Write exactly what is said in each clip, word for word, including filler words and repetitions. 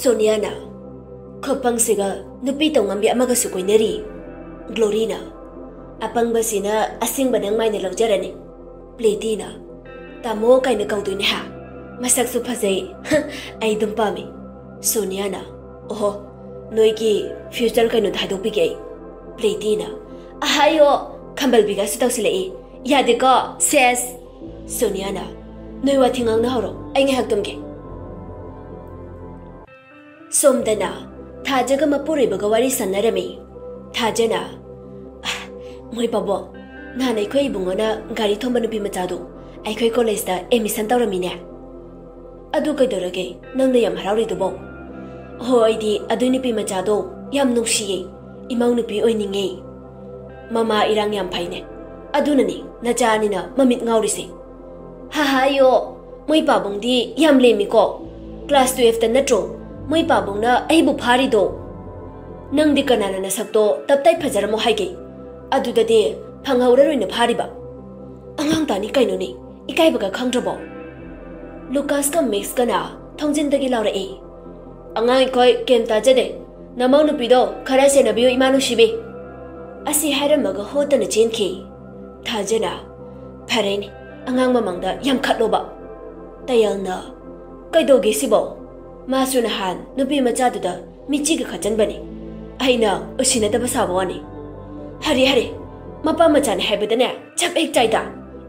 ꯁꯣꯅꯤꯌꯥꯅ, "ꯈꯨꯄꯪꯁꯤꯒ ꯅꯨꯄꯤ ꯇꯧꯉꯝꯕꯤ ꯑꯃꯒꯁꯨ ꯀꯣꯏꯅꯔꯤ"꯫ ꯒ꯭ꯂꯣꯔꯤꯅ, "ꯑꯄꯪꯕꯁꯤꯅ ꯑꯁꯦꯡꯕ ꯅꯪ ꯃꯥꯏꯅ ꯂꯧꯖꯔꯅꯤ"꯫ ꯄ꯭ꯂꯦꯇꯤꯅ, "ꯇꯥꯃꯣ ꯀꯥꯏꯅ ꯀꯧꯗꯣꯏꯅꯦ ꯍꯥ? ꯃꯁꯛꯁꯨ ꯐꯖꯩ꯫ ꯑꯩ ꯑꯗꯨꯝ ꯄꯥꯝꯃꯤ"꯫ ꯁꯣꯅꯤꯌꯥꯅ, "ꯑꯣꯍꯣ, ꯅꯣꯏꯒꯤ ꯐ꯭ꯌꯨꯆꯔ ꯀꯩꯅꯣꯗ ꯍꯥꯏꯗꯣꯛꯄꯤꯒꯦ ꯑꯩ"꯫ ꯄ꯭ꯂꯦꯇꯤꯅ, "ꯑꯍꯥꯌꯣ, ꯈꯝꯕꯜꯕꯤꯒꯁꯨ ꯇꯧꯁꯤꯜꯂꯛꯏ꯫ ꯌꯥꯗꯦꯀꯣ, ꯁꯦꯁ"꯫ ꯁꯣꯅꯤꯌꯥꯅ, "ꯅꯣꯏ ꯋꯥꯊꯤ ꯉꯥꯡꯅꯍꯧꯔꯣ, ꯑꯩ ꯉꯥꯏꯍꯥꯛ ꯇꯨꯝꯒꯦ"꯫ ꯁꯣꯝꯗꯅ ꯊꯥꯖꯒ ꯃꯄꯨꯔꯣꯏꯕꯒ ꯋꯥꯔꯤ ꯁꯥꯟꯅꯔꯝꯃꯤ꯫ ꯊꯥꯖꯅ, "ꯑ, ꯃꯣꯏ ꯄꯥꯕꯣ, ꯅꯍꯥꯟ ꯑꯩꯈꯣꯏ ꯏꯕꯨꯡꯉꯣꯅ ꯒꯥꯔꯤ ꯊꯣꯝꯕ ꯅꯨꯄꯤ ꯃꯆꯥꯗꯨ ꯑꯩꯈꯣꯏ ꯀꯣꯂꯦꯖꯇ ꯑꯦꯗꯃꯤꯁꯟ ꯇꯧꯔꯝꯃꯤꯅꯦ꯫ ꯑꯗꯨ ꯀꯩꯗꯧꯔꯒꯦ ꯅꯪꯅ ꯌꯥꯝ ꯍꯔꯥꯎꯔꯤꯗꯨꯕꯣ?" "ꯍꯣ, ꯑꯩꯗꯤ ꯑꯗꯨꯏ ꯅꯨꯄꯤ ꯃꯆꯥꯗꯣ ꯌꯥꯝ ꯅꯨꯡꯁꯤꯌꯦ, ꯏꯃꯧ ꯅꯨꯄꯤ ꯑꯣꯏꯅꯤꯡꯉꯦ꯫ ꯃꯃꯥ ꯏꯔꯥꯡ ꯌꯥꯝ ꯐꯩꯅꯦ, ꯑꯗꯨꯅꯅꯦ ꯅꯆꯥ ꯑꯅꯤꯅ ꯃꯃꯤꯠ ꯉꯥꯎꯔꯤꯁꯦ"꯫ "ꯍꯥꯍꯥꯌꯣ, ꯃꯣꯏ ꯄꯥꯕꯨꯡꯗꯤ ꯌꯥꯝ ꯂꯦꯝꯃꯤꯀꯣ꯫ ꯀ꯭ꯂꯥꯁ ꯇꯨꯌꯦꯜꯐꯇ ꯅꯠꯇ꯭ꯔꯣ ꯃꯣꯏ ꯄꯥꯕꯨꯡꯅ ꯑꯩꯕꯨ ꯐꯥꯔꯤꯗꯣ? ꯅꯪꯗꯤ ꯀꯅꯥꯅ ꯅꯁꯛꯇꯣ ꯇꯞꯇꯥꯏ ꯐꯖꯔꯝꯃꯣ ꯍꯥꯏꯒꯦ? ꯑꯗꯨꯗꯗꯤ ꯐꯪꯍꯧꯔꯔꯣꯏꯅ ꯐꯥꯔꯤꯕ꯫ ꯑꯉꯥꯡ ꯇꯥꯅꯤ ꯀꯩꯅꯣꯅꯦ, ꯏꯀꯥꯏꯕꯒ ꯈꯪꯗ꯭ꯔꯕꯣ?" ꯂꯨꯀꯥꯁꯀ ꯃꯦꯛꯁꯀꯅ ꯊꯣꯡꯖꯤꯟꯗꯒꯤ ꯂꯥꯎꯔꯛꯏ꯫ "ꯑꯉꯥꯡ ꯑꯩꯈꯣꯏ ꯀꯩꯝ ꯇꯥꯖꯗꯦ꯫ ꯅꯃꯧ ꯅꯨꯄꯤꯗꯣ ꯈꯔ ꯁꯦꯟꯅꯕꯤꯌꯨ, ꯏꯃꯥ ꯅꯨꯡꯁꯤꯕꯤ"꯫ ꯑꯁꯤ ꯍꯥꯏꯔꯝꯃꯒ ꯍꯣꯠꯇꯅ ꯆꯦꯟꯈꯤ꯫ ꯊꯥꯖꯅ, "ꯐꯔꯦꯅꯦ, ꯑꯉꯥꯡ ꯃꯃꯥꯡꯗ ꯌꯥꯝ ꯈꯠꯂꯣꯕ"꯫ ꯇꯌꯥꯜꯅ, "ꯀꯩꯗꯧꯒꯦ ꯁꯤꯕꯣ? ꯃꯥꯁꯨ ꯅꯍꯥꯟ ꯅꯨꯄꯤ ꯃꯆꯥꯗꯨꯗ ꯃꯤꯆꯤꯒ ꯈꯠꯆꯟꯕꯅꯤ꯫ ꯑꯩꯅ ꯎꯁꯤꯟꯅꯗꯕ ꯁꯥꯕ ꯋꯥꯅꯤ꯫ ꯍꯔꯦ, ꯍꯔꯦ, ꯃꯄꯥ ꯃꯆꯥꯅꯤ ꯍꯥꯏꯕꯗꯅꯦ ꯆꯞ ꯍꯦꯛ ꯆꯥꯏꯗ꯫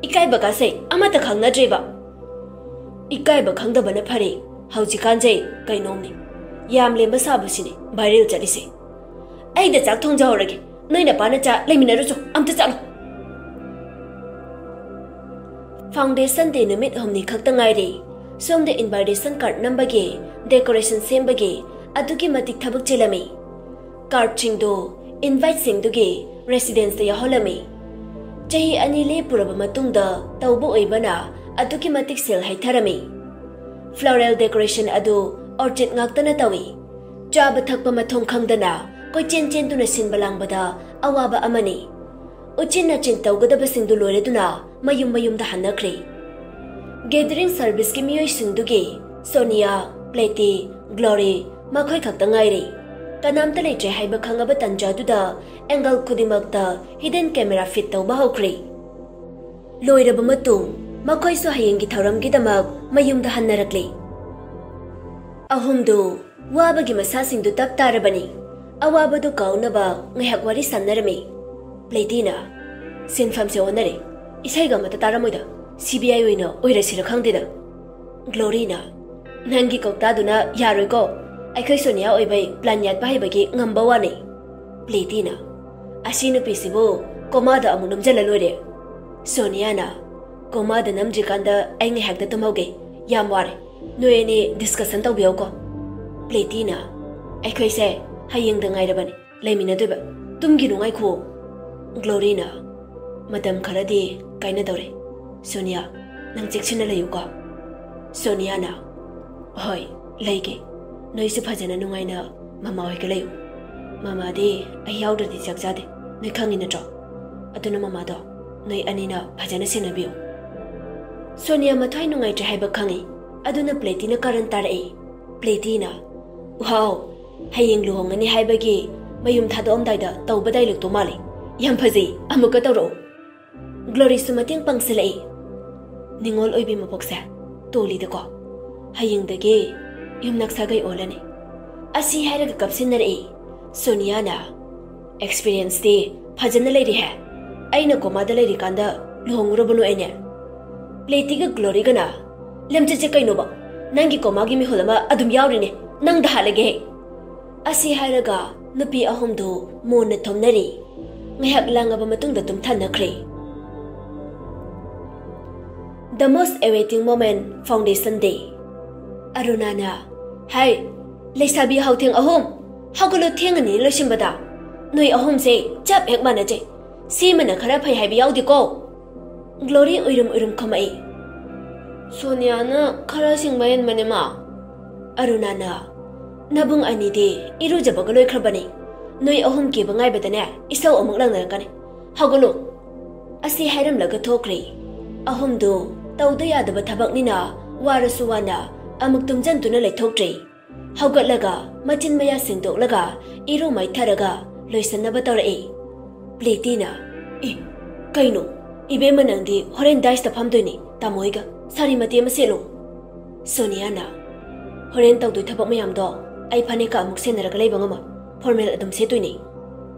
ꯏꯀꯥꯏꯕꯒꯁꯦ ꯑꯃꯠꯇ ꯈꯪꯅꯗ꯭ꯔꯦꯕ꯫ ꯏꯀꯥꯏꯕ ꯈꯪꯗꯕꯅ ꯐꯔꯦ꯫ ꯍꯧꯖꯤꯛꯀꯥꯟꯁꯦ ꯀꯩꯅꯣꯝꯅꯤ꯫ ꯌꯥꯝ ꯂꯦꯝꯕ ꯁꯥꯕꯁꯤꯅꯤ ꯚꯥꯏꯔꯦꯜ ꯆꯠꯂꯤꯁꯦ꯫ ꯑꯩꯗ ꯆꯥꯛ ꯊꯣꯡꯖꯍꯧꯔꯒꯦ꯫ ꯅꯣꯏ ꯅꯄꯥ ꯅꯆꯥ ꯂꯩꯃꯤꯟꯅꯔꯨꯆꯣ, ꯑꯝꯇ ꯆꯠꯂꯣ"꯫ ꯐꯥꯎꯟꯗꯦꯁꯟ ꯗꯦ ꯅꯨꯃꯤꯠ ꯍꯨꯝꯅꯤ ꯈꯛꯇ ꯉꯥꯏꯔꯦ꯫ ꯁꯣꯝꯗ ꯏꯟꯚꯥꯏꯇꯦꯁꯟ ꯀꯥꯔꯗ ꯅꯝꯕꯒꯤ, ꯗꯦꯀꯣꯔꯦꯁꯟ ꯁꯦꯝꯕꯒꯤ ꯑꯗꯨꯛꯀꯤ ꯃꯇꯤꯛ ꯊꯕꯛ ꯆꯤꯜꯂꯝꯃꯤ꯫ ꯀꯥꯔꯗꯁꯤꯡꯗꯨ ꯏꯟꯚꯥꯏꯠꯁꯤꯡꯗꯨꯒꯤ ꯔꯦꯁꯤꯗꯦꯟꯁꯇ ꯌꯥꯎꯍꯜꯂꯝꯃꯤ꯫ ꯆꯍꯤ ꯑꯅꯤ ꯂꯦꯞꯄꯨꯔꯕ ꯃꯇꯨꯡꯗ ꯇꯧꯕ ꯑꯣꯏꯕꯅ ꯑꯗꯨꯛꯀꯤ ꯃꯇꯤꯛ ꯁꯦꯜ ꯍꯩꯊꯔꯝꯃꯤ꯫ ꯐ꯭ꯂꯣꯔꯦꯜ ꯗꯦꯀꯣꯔꯦꯁꯟ ꯑꯗꯨ ꯑꯣꯔꯆꯤꯗ ꯉꯥꯛꯇꯅ ꯇꯧꯏ꯫ ꯆꯥꯕ ꯊꯛꯄ ꯃꯊꯣꯡ ꯈꯪꯗꯅ ꯀꯣꯏꯆꯦꯟ ꯆꯦꯟꯗꯨꯅ ꯁꯤꯟꯕ ꯂꯥꯡꯕꯗ ꯑꯋꯥꯕ ꯑꯃꯅꯤ꯫ ꯎꯆꯤꯟ ꯅꯥꯆꯤꯟ ꯇꯧꯒꯗꯕꯁꯤꯡꯗꯨ ꯂꯣꯏꯔꯗꯨꯅ ꯃꯌꯨꯝ ꯃꯌꯨꯝꯗ ꯍꯟꯅꯈ꯭ꯔꯦ꯫ ꯒꯦꯗꯔꯤꯡ ꯁꯔꯚꯤꯁꯀꯤ ꯃꯤꯑꯣꯏꯁꯤꯡꯗꯨꯒꯤ ꯁꯣꯅꯤꯌꯥ, ꯄ꯭ꯂꯦꯇꯤ, ꯒ꯭ꯂꯣꯔꯤ ꯃꯈꯣꯏ ꯈꯛꯇ ꯉꯥꯏꯔꯦ꯫ ꯀꯅꯥꯝꯇ ꯂꯩꯇ꯭ꯔꯦ ꯍꯥꯏꯕ ꯈꯪꯉꯕ ꯇꯟꯖꯥꯗꯨꯗ angle ꯈꯨꯗꯤꯡꯃꯛꯇ hidden camera fit ꯇꯧꯕ ꯍꯧꯈ꯭ꯔꯦ꯫ ꯂꯣꯏꯔꯕ ꯃꯇꯨꯡ ꯃꯈꯣꯏꯁꯨ ꯍꯌꯦꯡꯒꯤ ꯊꯧꯔꯝꯒꯤꯗꯃꯛ ꯃꯌꯨꯝꯗ ꯍꯟꯅꯔꯛꯂꯦ꯫ ꯑꯍꯨꯝꯗꯨ ꯋꯥꯕꯒꯤ ꯃꯁꯥꯁꯤꯡꯗꯨ ꯇꯞ ꯇꯥꯔꯕꯅꯤ꯫ ꯑꯋꯥꯕꯗꯨ ꯀꯥꯎꯅꯕ ꯉꯥꯏꯍꯥꯛ ꯋꯥꯔꯤ ꯁꯥꯟꯅꯔꯝꯃꯤ꯫ ꯄ꯭ꯂꯦꯇꯤꯅ, "ꯁꯤꯟꯐꯝꯁꯦ ꯑꯣꯟꯅꯔꯦ꯫ ꯏꯁꯩꯒ ꯑꯃꯠꯇ ꯇꯥꯔꯝꯃꯣꯏꯗ꯫ ꯁꯤ ꯕꯤ ꯑꯥꯏ ꯑꯣꯏꯅ ꯑꯣꯏꯔꯁꯤꯔ ꯈꯪꯗꯦꯗ꯫" ꯒ꯭ꯂꯣꯔꯤꯅ, "ꯅꯪꯒꯤ ꯀꯧꯇꯥꯗꯨꯅ ꯌꯥꯔꯣꯏꯀꯣ꯫ ꯑꯩꯈꯣꯏ ꯁꯣꯅꯤꯌꯥ ꯑꯣꯏꯕꯩ plan ꯌꯥꯠꯄ ꯍꯩꯕꯒꯤ ꯉꯝꯕ ꯋꯥꯅꯤ꯫" ꯄ꯭ꯂꯦꯇꯤꯅ, "ꯑꯁꯤ ꯅꯨꯄꯤꯁꯤꯕꯨ ꯀꯣꯃꯥꯗ ꯑꯃꯨꯛ ꯅꯝꯖꯜꯂ ꯂꯣꯏꯔꯦ꯫" ꯁꯣꯅꯤꯌꯥꯅ, "ꯀꯣꯃꯥꯗ ꯅꯝꯗ꯭ꯔꯤꯀꯥꯟꯗ ꯑꯩ ꯉꯥꯏꯍꯥꯛꯇ ꯇꯨꯝꯍꯧꯒꯦ꯫ ꯌꯥꯝ ꯋꯥꯔꯦ꯫ ꯅꯣꯏ ꯑꯅꯤ discussion ꯇꯧꯕꯤꯍꯧꯀꯣ꯫" ꯄ꯭ꯂꯦꯇꯤꯅ, "ꯑꯩꯈꯣꯏꯁꯦ ꯍꯌꯦꯡꯗ ꯉꯥꯏꯔꯕꯅꯤ ꯂꯩꯃꯤꯟꯅꯗꯣꯏꯕ꯫ ꯇꯨꯝꯈꯤꯅꯨ, ꯉꯥꯏꯈꯨꯑꯣ꯫" ꯒ꯭ꯂꯣꯔꯤꯅ, "ꯃꯇꯝ ꯈꯔꯗꯤ ꯀꯥꯏꯅꯗꯧꯔꯦ꯫ ꯁꯣꯅꯤꯌꯥ, ꯅꯪ ꯆꯦꯛꯁꯤꯟꯅ ꯂꯩꯌꯨꯀꯣ꯫" ꯁꯣꯅꯤꯌꯥꯅ, "ꯍꯣꯏ, ꯂꯩꯒꯦ꯫ ꯅꯣꯏꯁꯨ ꯐꯖꯅ ꯅꯨꯡꯉꯥꯏꯅ ꯃꯃꯥ ꯍꯣꯏꯒ ꯂꯩꯌꯨ꯫ ꯃꯃꯥꯗꯤ ꯑꯩ ꯌꯥꯎꯗ꯭ꯔꯗꯤ ꯆꯥꯛ ꯆꯥꯗꯦ, ꯅꯣꯏ ꯈꯪꯉꯤ ꯅꯠꯇ꯭ꯔꯣ? ꯑꯗꯨꯅ ꯃꯃꯥꯗꯣ ꯅꯣꯏ ꯑꯅꯤꯅ ꯐꯖꯅ ꯁꯦꯟꯅꯕꯤꯌꯨ꯫" ꯁꯣꯅꯤꯌꯥ ꯃꯊ꯭ꯋꯥꯏ ꯅꯨꯡꯉꯥꯏꯇ꯭ꯔꯦ ꯍꯥꯏꯕ ꯈꯪꯉꯤ, ꯑꯗꯨꯅ ꯄ꯭ꯂꯦꯇꯤꯅ ꯀꯥꯔꯟ ꯇꯥꯔꯛꯏ꯫ ꯄ꯭ꯂꯦꯇꯤꯅ, "ꯋꯥꯎ, ꯍꯌꯦꯡ ꯂꯨꯍꯣꯡꯉꯅꯤ ꯍꯥꯏꯕꯒꯤ ꯃꯌꯨꯝ ꯊꯥꯗꯣꯛꯑꯝꯗꯥꯏꯗ ꯇꯧꯕ dialogue ꯇꯣ ꯃꯥꯜꯂꯤ꯫ ꯌꯥꯝ ꯐꯖꯩ, ꯑꯃꯨꯛꯀ ꯇꯧꯔꯛꯑꯣ꯫" ꯒ꯭ꯂꯣꯔꯤꯁꯨ ꯃꯇꯦꯡ ꯄꯥꯡꯁꯤꯜꯂꯛꯏ꯫ "ꯅꯤꯉꯣꯜ ꯑꯣꯏꯕꯤ ꯃꯄꯣꯛꯁꯦ ꯇꯣꯜꯂꯤꯗꯀꯣ꯫ ꯍꯌꯦꯡꯗꯒꯤ ꯌꯨꯝꯅꯥꯛ ꯁꯥꯒꯩ ꯑꯣꯜꯂꯅꯤ꯫" ꯑꯁꯤ ꯍꯥꯏꯔꯒ ꯀꯞꯁꯤꯟꯅꯔꯛꯏ꯫ ꯁꯣꯅꯤꯌꯥꯅ, "Experience ꯇꯤ ꯐꯖꯅ ꯂꯩꯔꯤꯍꯦ꯫ ꯑꯩꯅ ꯀꯣꯃꯥꯗ ꯂꯩꯔꯤꯀꯥꯟꯗ ꯂꯨꯍꯣꯡꯉꯨꯔꯕ ꯅꯣꯏ ꯑꯅꯤ?" ꯄ꯭ꯂꯦꯇꯤꯒ ꯒ꯭ꯂꯣꯔꯤꯒꯅ, "ꯂꯝꯆꯠꯁꯦ ꯀꯩꯅꯣꯕ? ꯅꯪꯒꯤ ꯀꯣꯃꯥꯒꯤ ꯃꯤꯍꯨꯜ ꯑꯃ ꯑꯗꯨꯝ ꯌꯥꯎꯔꯤꯅꯦ꯫ ꯅꯪꯗ ꯍꯥꯠꯂꯒꯦ ꯍꯦ꯫" ꯑꯁꯤ ꯍꯥꯏꯔꯒ ꯅꯨꯄꯤ ꯑꯍꯨꯝꯗꯨ ꯃꯣꯟꯅ ꯊꯣꯝꯅꯔꯤ꯫ ꯉꯥꯏꯍꯥꯛ ꯂꯥꯡꯉꯕ ꯃꯇꯨꯡꯗ ꯇꯨꯝꯊꯅꯈ꯭ꯔꯦ꯫ The most awaiting moment, foundation day. ꯑꯔꯨꯅꯥꯅ, "ꯍꯥꯏ, ꯂꯩꯁꯥꯕꯤ ꯍꯥꯎꯊꯦꯡ ꯑꯍꯨꯝ, ꯍꯧꯒꯠꯂꯣ, ꯊꯦꯡꯉꯅꯤ ꯂꯣꯏꯁꯤꯟꯕꯗ꯫ ꯅꯣꯏ ꯑꯍꯨꯝꯁꯦ ꯆꯞ ꯍꯦꯛ ꯃꯥꯟꯅꯖꯩ꯫ ꯁꯤꯃꯅ ꯈꯔ ꯐꯩ ꯍꯥꯏꯕ ꯌꯥꯎꯗꯦꯀꯣ꯫" ꯒ꯭ꯂꯣꯔꯤ ꯎꯏꯔꯨꯝ ꯎꯏꯔꯨꯝ ꯈꯨꯝꯃꯛꯏ꯫ "ꯁꯣꯅꯤꯌꯥꯅ ꯈꯔ ꯁꯤꯡꯕ ꯍꯦꯟꯕꯅꯦ, ꯃꯥ꯫" ꯑꯔꯨꯅꯥꯅ, "ꯅꯕꯨꯡ ꯑꯅꯤꯗꯤ ꯏꯔꯨꯖꯕꯒ ꯂꯣꯏꯈ꯭ꯔꯕꯅꯤ꯫ ꯅꯣꯏ ꯑꯍꯨꯝ ꯀꯦꯕ ꯉꯥꯏꯕꯗꯅꯦ ꯏꯁꯧ ꯑꯃꯨꯛ ꯂꯪꯅꯔꯛꯀꯅꯤ꯫ ꯍꯧꯒꯠꯂꯣ꯫" ꯑꯁꯤ ꯍꯥꯏꯔꯝꯂꯒ ꯊꯣꯛꯈ꯭ꯔꯦ꯫ ꯑꯍꯨꯝꯗꯨ ꯇꯧꯗ ꯌꯥꯗꯕ ꯊꯕꯛꯅꯤꯅ ꯋꯥꯔꯁꯨ ꯋꯥꯅ ꯑꯃꯨꯛ ꯇꯨꯝꯖꯟꯗꯨꯅ ꯂꯩꯊꯣꯛꯇ꯭ꯔꯦ꯫ ꯍꯧꯒꯠꯂꯒ ꯃꯆꯤꯟ ꯃꯌꯥ ꯁꯦꯡꯗꯣꯛꯂꯒ ꯏꯔꯨ ꯃꯥꯏꯊꯔꯒ ꯂꯣꯏꯁꯟꯅꯕ ꯇꯧꯔꯛꯏ꯫ ꯄ꯭ꯂꯦꯇꯤꯅ, "ꯑꯦ, ꯀꯩꯅꯣ? ꯏꯕꯦꯝꯃ, ꯅꯪꯗꯤ ꯍꯣꯔꯦꯟ ꯗꯥꯏꯁꯇ ꯐꯝꯗꯣꯏꯅꯤ, ꯇꯥꯃꯣ ꯍꯣꯏꯒ꯫ ꯁꯥꯔꯤ ꯃꯇꯦꯛ ꯑꯃ ꯁꯦꯠꯂꯣ꯫" ꯁꯣꯅꯤꯌꯥꯅ, "ꯍꯣꯔꯦꯟ ꯇꯧꯗꯣꯏ ꯊꯕꯛ ꯃꯌꯥꯝꯗꯣ ꯑꯩ ꯐꯅꯦꯛꯀ ꯑꯃꯨꯛ ꯁꯦꯟꯅꯔꯒ ꯂꯩꯕ ꯉꯝꯃꯣꯏ, ꯐꯣꯔꯃꯦꯜ ꯑꯗꯨꯝ ꯁꯦꯠꯇꯣꯏꯅꯤ꯫"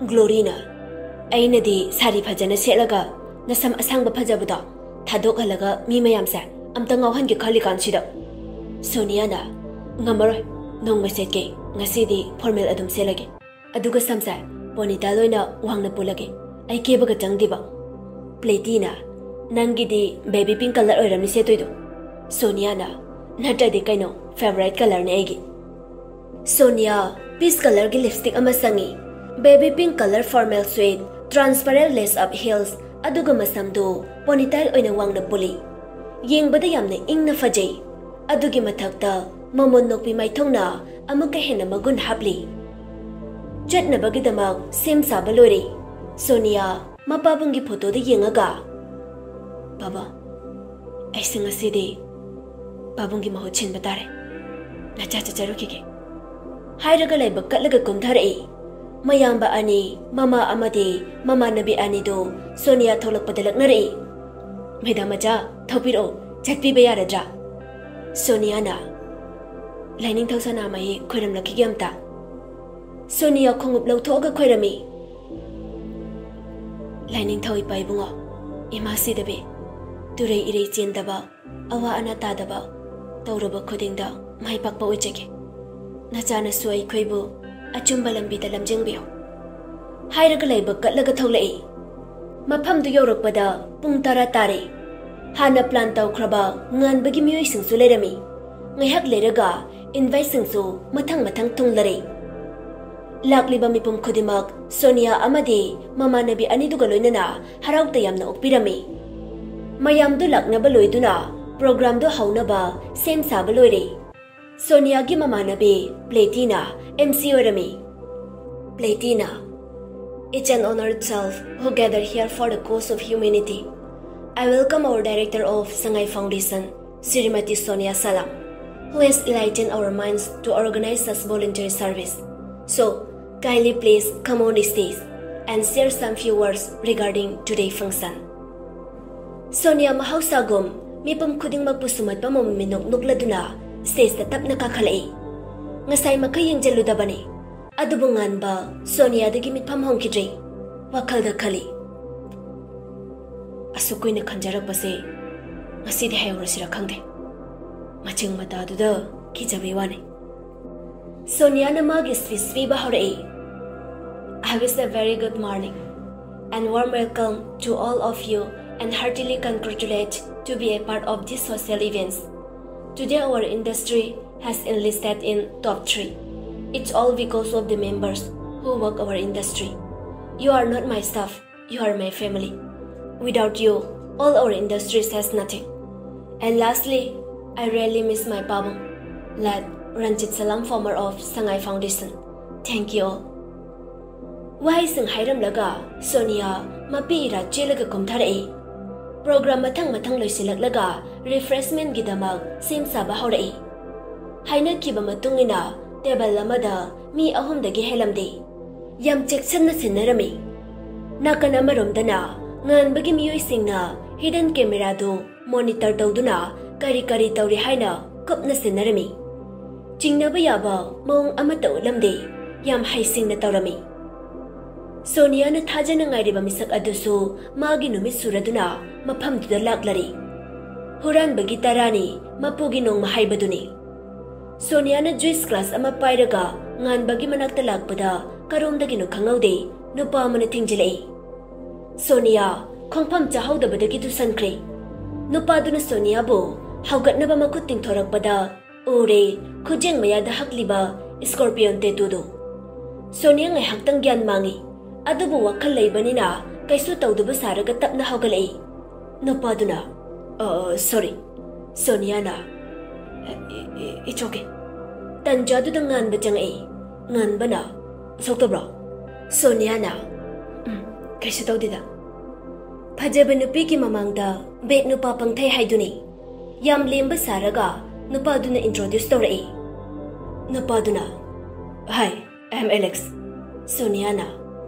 ꯒ꯭ꯂꯣꯔꯤꯅ, "ꯑꯩꯅꯗꯤ ꯁꯥꯔꯤ ꯐꯖꯅ ꯁꯦꯠꯂꯒ ꯅꯁꯝ ꯑꯁꯥꯡꯕ ꯐꯖꯕꯗꯣ ꯊꯥꯗꯣꯛꯍꯜꯂꯒ ꯃꯤ ꯃꯌꯥꯝꯁꯦ ꯑꯝꯇ ꯉꯥꯎꯍꯟꯒꯦ ꯈꯜꯂꯤꯀꯥꯟꯁꯤꯗ꯫" ꯁꯣꯅꯤꯌꯥꯅ, "ꯉꯝꯃꯔꯣꯏ, ꯅꯣꯡꯃ ꯁꯦꯠꯀꯦ, ꯉꯁꯤꯗꯤ ꯐꯣꯔꯃꯦꯜ ꯑꯗꯨꯝ ꯁꯦꯠꯂꯒꯦ꯫ ꯑꯗꯨꯒ ꯁꯝꯁꯦ ꯄꯣꯅꯤꯇꯦꯜ ꯑꯣꯏꯅ ꯋꯥꯡꯅ ꯄꯨꯜꯂꯒꯦ, ꯑꯩ ꯀꯦꯕꯒ ꯆꯪꯗꯦꯕ꯫" ꯄ꯭ꯂꯦꯇꯤꯅ, "ꯅꯪꯒꯤꯗꯤ ꯕꯦꯕꯤ ꯄꯤꯡ ꯀꯂꯔ ꯑꯣꯏꯔꯝꯅꯤ ꯁꯦꯠꯇꯣꯏꯗꯣ꯫" ꯁꯣꯅꯤꯌꯥꯅ, "ꯅꯠꯇ꯭ꯔꯗꯤ ꯀꯩꯅꯣ, ꯐꯦꯚꯣꯔꯥꯏꯠ ꯀꯂꯔꯅꯦ ꯑꯩꯒꯤ꯫" ꯁꯣꯅꯤꯌꯥ ꯄꯤꯁ ꯀꯂꯔꯒꯤ ꯂꯤꯞꯁꯇꯤꯛ ꯑꯃ ꯁꯪꯉꯤ꯫ Baby pink colour formal suit, transparent lace up heels, ꯑꯗꯨꯒ ꯃꯁꯝꯗꯨ ꯄꯣꯅꯤꯇꯦꯜ ꯑꯣꯏꯅ ꯋꯥꯡꯅ ꯄꯨꯜꯂꯤ꯫ ꯌꯦꯡꯕꯗ ꯌꯥꯝꯅ ꯏꯪꯅ ꯐꯖꯩ꯫ ꯑꯗꯨꯒꯤ ꯃꯊꯛꯇ ꯃꯃꯣꯟ ꯅꯣꯛꯄꯤ ꯃꯥꯏꯊꯣꯡꯅ ꯑꯃꯨꯛꯀ ꯍꯦꯟꯅ ꯃꯒꯨꯟ ꯍꯥꯞꯂꯤ꯫ ꯆꯠꯅꯕꯒꯤꯗꯃꯛ ꯁꯦꯝ ꯁꯥꯕ ꯂꯣꯏꯔꯦ꯫ ꯁꯣꯅꯤꯌꯥ ꯃꯄꯥꯕꯨꯡꯒꯤ ꯐꯣꯇꯣꯗ ꯌꯦꯡꯉꯒ, "ꯕꯥꯕꯥ, ꯑꯩꯁꯦ ꯉꯁꯤꯗꯤ ꯄꯥꯕꯨꯡꯒꯤ ꯃꯍꯨꯠ ꯁꯤꯟꯕ ꯇꯥꯔꯦ꯫ ꯅꯆꯥ ꯆꯠꯆꯔꯨꯈꯤꯒꯦ꯫" ꯍꯥꯏꯔꯒ ꯂꯥꯏꯕꯛ ꯀꯠꯂꯒ ꯀꯨꯝꯊꯔꯛꯏ꯫ ꯃꯌꯥꯝꯕ ꯑꯅꯤ, ꯃꯃꯥ ꯑꯃꯗꯤ ꯃꯃꯥꯟꯅꯕꯤ ꯑꯅꯤꯗꯨ ꯁꯣꯅꯤꯌꯥ ꯊꯣꯛꯂꯛꯄꯗ ꯂꯛꯅꯔꯛꯏ꯫ "ꯃꯦꯗꯥꯝ ꯃꯆꯥ, ꯊꯧꯕꯤꯔꯛꯑꯣ, ꯆꯠꯄꯤꯕ ꯌꯥꯔꯗ꯭ꯔꯥ?" ꯁꯣꯅꯤꯌꯥꯅ, "ꯂꯥꯏꯅꯤꯡꯊꯧ ꯁꯅꯥꯃꯍꯤ ꯈꯣꯏꯔꯝꯂꯛꯈꯤꯒꯦ ꯑꯝꯇ꯫" ꯁꯣꯅꯤꯌꯥ ꯈꯣꯡꯎꯞ ꯂꯧꯊꯣꯛꯑꯒ ꯈꯣꯏꯔꯝꯃꯤ꯫ "ꯂꯥꯏꯅꯤꯡꯊꯧ ꯏꯄꯥ ꯏꯕꯨꯡꯉꯣ, ꯏꯃꯥ ꯁꯤꯗꯕꯤ, ꯇꯨꯔꯩ ꯏꯔꯩ ꯆꯦꯟꯗꯕ, ꯑꯋꯥ ꯑꯅꯥ ꯇꯥꯗꯕ, ꯇꯧꯔꯨꯕ ꯈꯨꯗꯤꯡꯗ ꯃꯥꯏ ꯄꯥꯛꯄ ꯑꯣꯏꯖꯒꯦ꯫ ꯅꯆꯥꯅꯁꯨ ꯑꯩꯈꯣꯏꯕꯨ ꯑꯆꯨꯝꯕ ꯂꯝꯕꯤꯗ ꯂꯝꯖꯤꯡꯕꯤꯌꯨ꯫" ꯍꯥꯏꯔꯒ ꯂꯥꯏꯕꯛ ꯀꯠꯂꯒ ꯊꯣꯛꯂꯛꯏ꯫ ꯃꯐꯝꯗꯨ ꯌꯧꯔꯛꯄꯗ ꯄꯨꯡ ꯇꯔꯥ ꯇꯥꯔꯦ꯫ ꯍꯥꯟꯅ ꯄ꯭ꯂꯥꯟ ꯇꯧꯈ꯭ꯔꯕ ꯉꯥꯟꯕꯒꯤ ꯃꯤꯑꯣꯏꯁꯤꯡꯁꯨ ꯂꯩꯔꯝꯃꯤ꯫ ꯉꯥꯏꯍꯥꯛ ꯂꯩꯔꯒ ꯏꯟꯚꯥꯏꯠꯁꯤꯡꯁꯨ ꯃꯊꯪ ꯃꯊꯪ ꯊꯨꯡꯂꯔꯦ꯫ ꯂꯥꯛꯂꯤꯕ ꯃꯤꯄꯨꯝ ꯈꯨꯗꯤꯡꯃꯛ ꯁꯣꯅꯤꯌꯥ ꯑꯃꯗꯤ ꯃꯃꯥꯟꯅꯕꯤ ꯑꯅꯤꯗꯨꯒ ꯂꯣꯏꯅꯅ ꯍꯔꯥꯎ ꯇꯌꯥꯝꯅ ꯑꯣꯛꯄꯤꯔꯝꯃꯤ꯫ ꯃꯌꯥꯝꯗꯨ ꯂꯥꯛꯅꯕ ꯂꯣꯏꯗꯨꯅ ꯄ꯭ꯔꯣꯒ꯭ꯔꯥꯝꯗꯨ ꯍꯧꯅꯕ ꯁꯦꯝ ꯁꯥꯕ ꯂꯣꯏꯔꯦ꯫ ꯁꯣꯅꯤꯌꯥꯒꯤ ꯃꯃꯥꯟꯅꯕꯤ ꯄ꯭ꯂꯦꯇꯤꯅ ꯑꯦꯝ ꯁꯤ ꯑꯣꯏꯔꯝꯃꯤ꯫ ꯄ꯭ꯂꯦꯇꯤꯅ, "It's an honor itself who gather here for the cause of humanity. I welcome our director of Sangai Foundation, Srimati Sonia Salam." who has enlightened our minds to organize such voluntary service. So, kindly please come on stage and share some few words regarding today function. Sonia ꯃꯍꯧꯁꯥꯒꯨꯝ ꯃꯤꯄꯨꯝ ꯈꯨꯗꯤꯡꯃꯛꯄꯨ ꯁꯨꯝꯍꯠꯄ ꯃꯃꯤ ꯃꯤꯅꯣꯛ ꯅꯣꯛꯂꯗꯨꯅ stage ꯇ ꯇꯞꯅ ꯀꯥꯈꯠꯂꯛꯏ꯫ ꯉꯁꯥꯏ ꯃꯈꯩ ꯌꯦꯡꯖꯜꯂꯨꯗꯕꯅꯤ, ꯑꯗꯨꯕꯨ ꯉꯥꯟꯕ ꯁꯣꯅꯤꯌꯥꯗꯒꯤ ꯃꯤꯠꯐꯝ ꯍꯣꯡꯈꯤꯗ꯭ꯔꯦ꯫ ꯋꯥꯈꯜꯗ ꯈꯜꯂꯤ, "ꯑꯁꯨꯛ ꯀꯨꯏꯅ ꯈꯟꯖꯔꯛꯄꯁꯦ ꯉꯁꯤꯗꯤ ꯍꯩꯍꯧꯔꯁꯤꯔ ꯈꯪꯗꯦ꯫ ꯃꯆꯤꯡ ꯃꯇꯥꯗꯨꯗ ꯀꯤꯖꯕꯩ ꯋꯥꯅꯤ꯫" ꯁꯣꯅꯤꯌꯥꯅ ꯃꯥꯒꯤ speech ꯄꯤꯕ ꯍꯧꯔꯛꯏ꯫ "I wish a very good morning and warm welcome to all of you and heartily congratulate to be a part of these social events. Today our industry has enlisted in top three. It's all because of the members who work our industry. You are not my staff, you are my family. Without you, all our industries has nothing. And lastly, I really miss my pabung, late Ranjit Salam, founder of Sangai Foundation. Thank you all." ꯋꯥꯍꯩꯁꯤꯡ ꯍꯥꯏꯔꯝꯂꯒ ꯁꯣꯅꯤꯌꯥ ꯃꯄꯤ era ꯆꯦꯜꯂꯒ ꯀꯨꯝꯊꯔꯛꯏ꯫ Program ꯃꯊꯪ ꯃꯊꯪ ꯂꯣꯏꯁꯤꯜꯂꯛꯂꯒ refreshment ꯒꯤꯗꯃꯛ ꯁꯦꯝ ꯁꯥꯕ ꯍꯧꯔꯛꯏ꯫ ꯍꯥꯏꯅꯈꯤꯕ ꯃꯇꯨꯡ ꯏꯟꯅ table ꯑꯃꯗ ꯃꯤ ꯑꯍꯨꯝꯗꯒꯤ ꯍꯦꯜꯂꯝꯗꯦ꯫ ꯌꯥꯝ ꯆꯦꯛꯁꯤꯟꯅ ꯁꯤꯟꯅꯔꯝꯃꯤ꯫ ꯅꯥꯀꯟ ꯑꯃꯔꯣꯝꯗꯅ ꯉꯥꯟꯕꯒꯤ ꯃꯤꯑꯣꯏꯁꯤꯡꯅ hidden camera ꯗꯨ monitor ꯇꯧꯗꯨꯅ ꯀꯔꯤ ꯀꯔꯤ ꯇꯧꯔꯤ ꯍꯥꯏꯅ ꯀꯨꯞꯅ ꯁꯤꯟꯅꯔꯝꯃꯤ꯫ ꯆꯤꯡꯅꯕ ꯌꯥꯕ ꯃꯑꯣꯡ ꯑꯃꯠꯇ ꯎꯠꯂꯝꯗꯦ꯫ ꯌꯥꯝ ꯍꯩꯁꯤꯡꯅ ꯇꯧꯔꯝꯃꯤ꯫ ꯁꯣꯅꯤꯌꯥꯅ ꯊꯥꯖꯅ ꯉꯥꯏꯔꯤꯕ ꯃꯤꯁꯛ ꯑꯗꯨꯁꯨ ꯃꯥꯒꯤ ꯅꯨꯃꯤꯠ ꯁꯨꯔꯗꯨꯅ ꯃꯐꯝꯗꯨꯗ ꯂꯥꯛꯂꯔꯤ꯫ ꯍꯨꯔꯥꯟꯕꯒꯤ ꯇꯔꯥꯅꯤ ꯃꯄꯨꯒꯤ ꯅꯣꯡꯃ ꯍꯥꯏꯕꯗꯨꯅꯤ꯫ ꯁꯣꯅꯤꯌꯥꯅ juice glass ꯑꯃ ꯄꯥꯏꯔꯒ ꯉꯥꯟꯕꯒꯤ ꯃꯅꯥꯛꯇ ꯂꯥꯛꯄꯗ ꯀꯔꯣꯝꯗꯒꯤꯅꯣ ꯈꯪꯍꯧꯗꯦ ꯅꯨꯄꯥ ꯑꯃꯅ ꯊꯤꯡꯖꯤꯜꯂꯛꯏ꯫ ꯁꯣꯅꯤꯌꯥ ꯈꯣꯡꯐꯝ ꯆꯥꯍꯧꯗꯕꯗꯒꯤ ꯇꯨꯁꯟꯈ꯭ꯔꯦ꯫ ꯅꯨꯄꯥꯗꯨꯅ ꯁꯣꯅꯤꯌꯥꯕꯨ ꯍꯧꯒꯠꯅꯕ ꯃꯈꯨꯠ ꯇꯤꯡꯊꯣꯔꯛꯄꯗ ꯎꯔꯦ ꯈꯨꯖꯦꯡ ꯃꯌꯥꯗ ꯍꯛꯂꯤꯕ scorpion tattoo ꯗꯨ꯫ ꯁꯣꯅꯤꯌꯥ ꯉꯥꯏꯍꯥꯛꯇꯪ ꯒ꯭ꯌꯥꯟ ꯃꯥꯡꯉꯤ, ꯑꯗꯨꯕꯨ ꯋꯥꯈꯜ ꯂꯩꯕꯅꯤꯅ ꯀꯩꯁꯨ ꯇꯧꯗꯕ ꯁꯥꯔꯒ ꯇꯞꯅ ꯍꯧꯒꯠꯂꯛꯏ꯫ ꯅꯨꯄꯥꯗꯨꯅ, "ꯑ, sorry꯫" ꯁꯣꯅꯤꯌꯥꯅ, "It's okay꯫" ꯇꯟꯖꯥꯗꯨꯗ ꯉꯥꯟꯕ ꯆꯪꯉꯛꯏ꯫ ꯉꯥꯟꯕꯅ, "ꯁꯣꯛꯇꯕ꯭ꯔꯣ?" ꯁꯣꯅꯤꯌꯥꯅ, "ꯎꯝ, ꯀꯩꯁꯨ ꯇꯧꯗꯦꯗ꯫" ꯐꯖꯕ ꯅꯨꯄꯤꯒꯤ ꯃꯃꯥꯡꯗ bad ꯅꯨꯄꯥ ꯄꯪꯊꯩ ꯍꯥꯏꯗꯨꯅꯤ꯫ ꯌꯥꯝ ꯂꯦꯝꯕ ꯁꯥꯔꯒ ꯅꯨꯄꯥꯗꯨꯅ introduce ꯇꯧꯔꯛꯏ꯫ ꯅꯨꯄꯥꯗꯨꯅ, "Hi, I am Alex." ꯁꯣꯅꯤꯌꯥꯅ,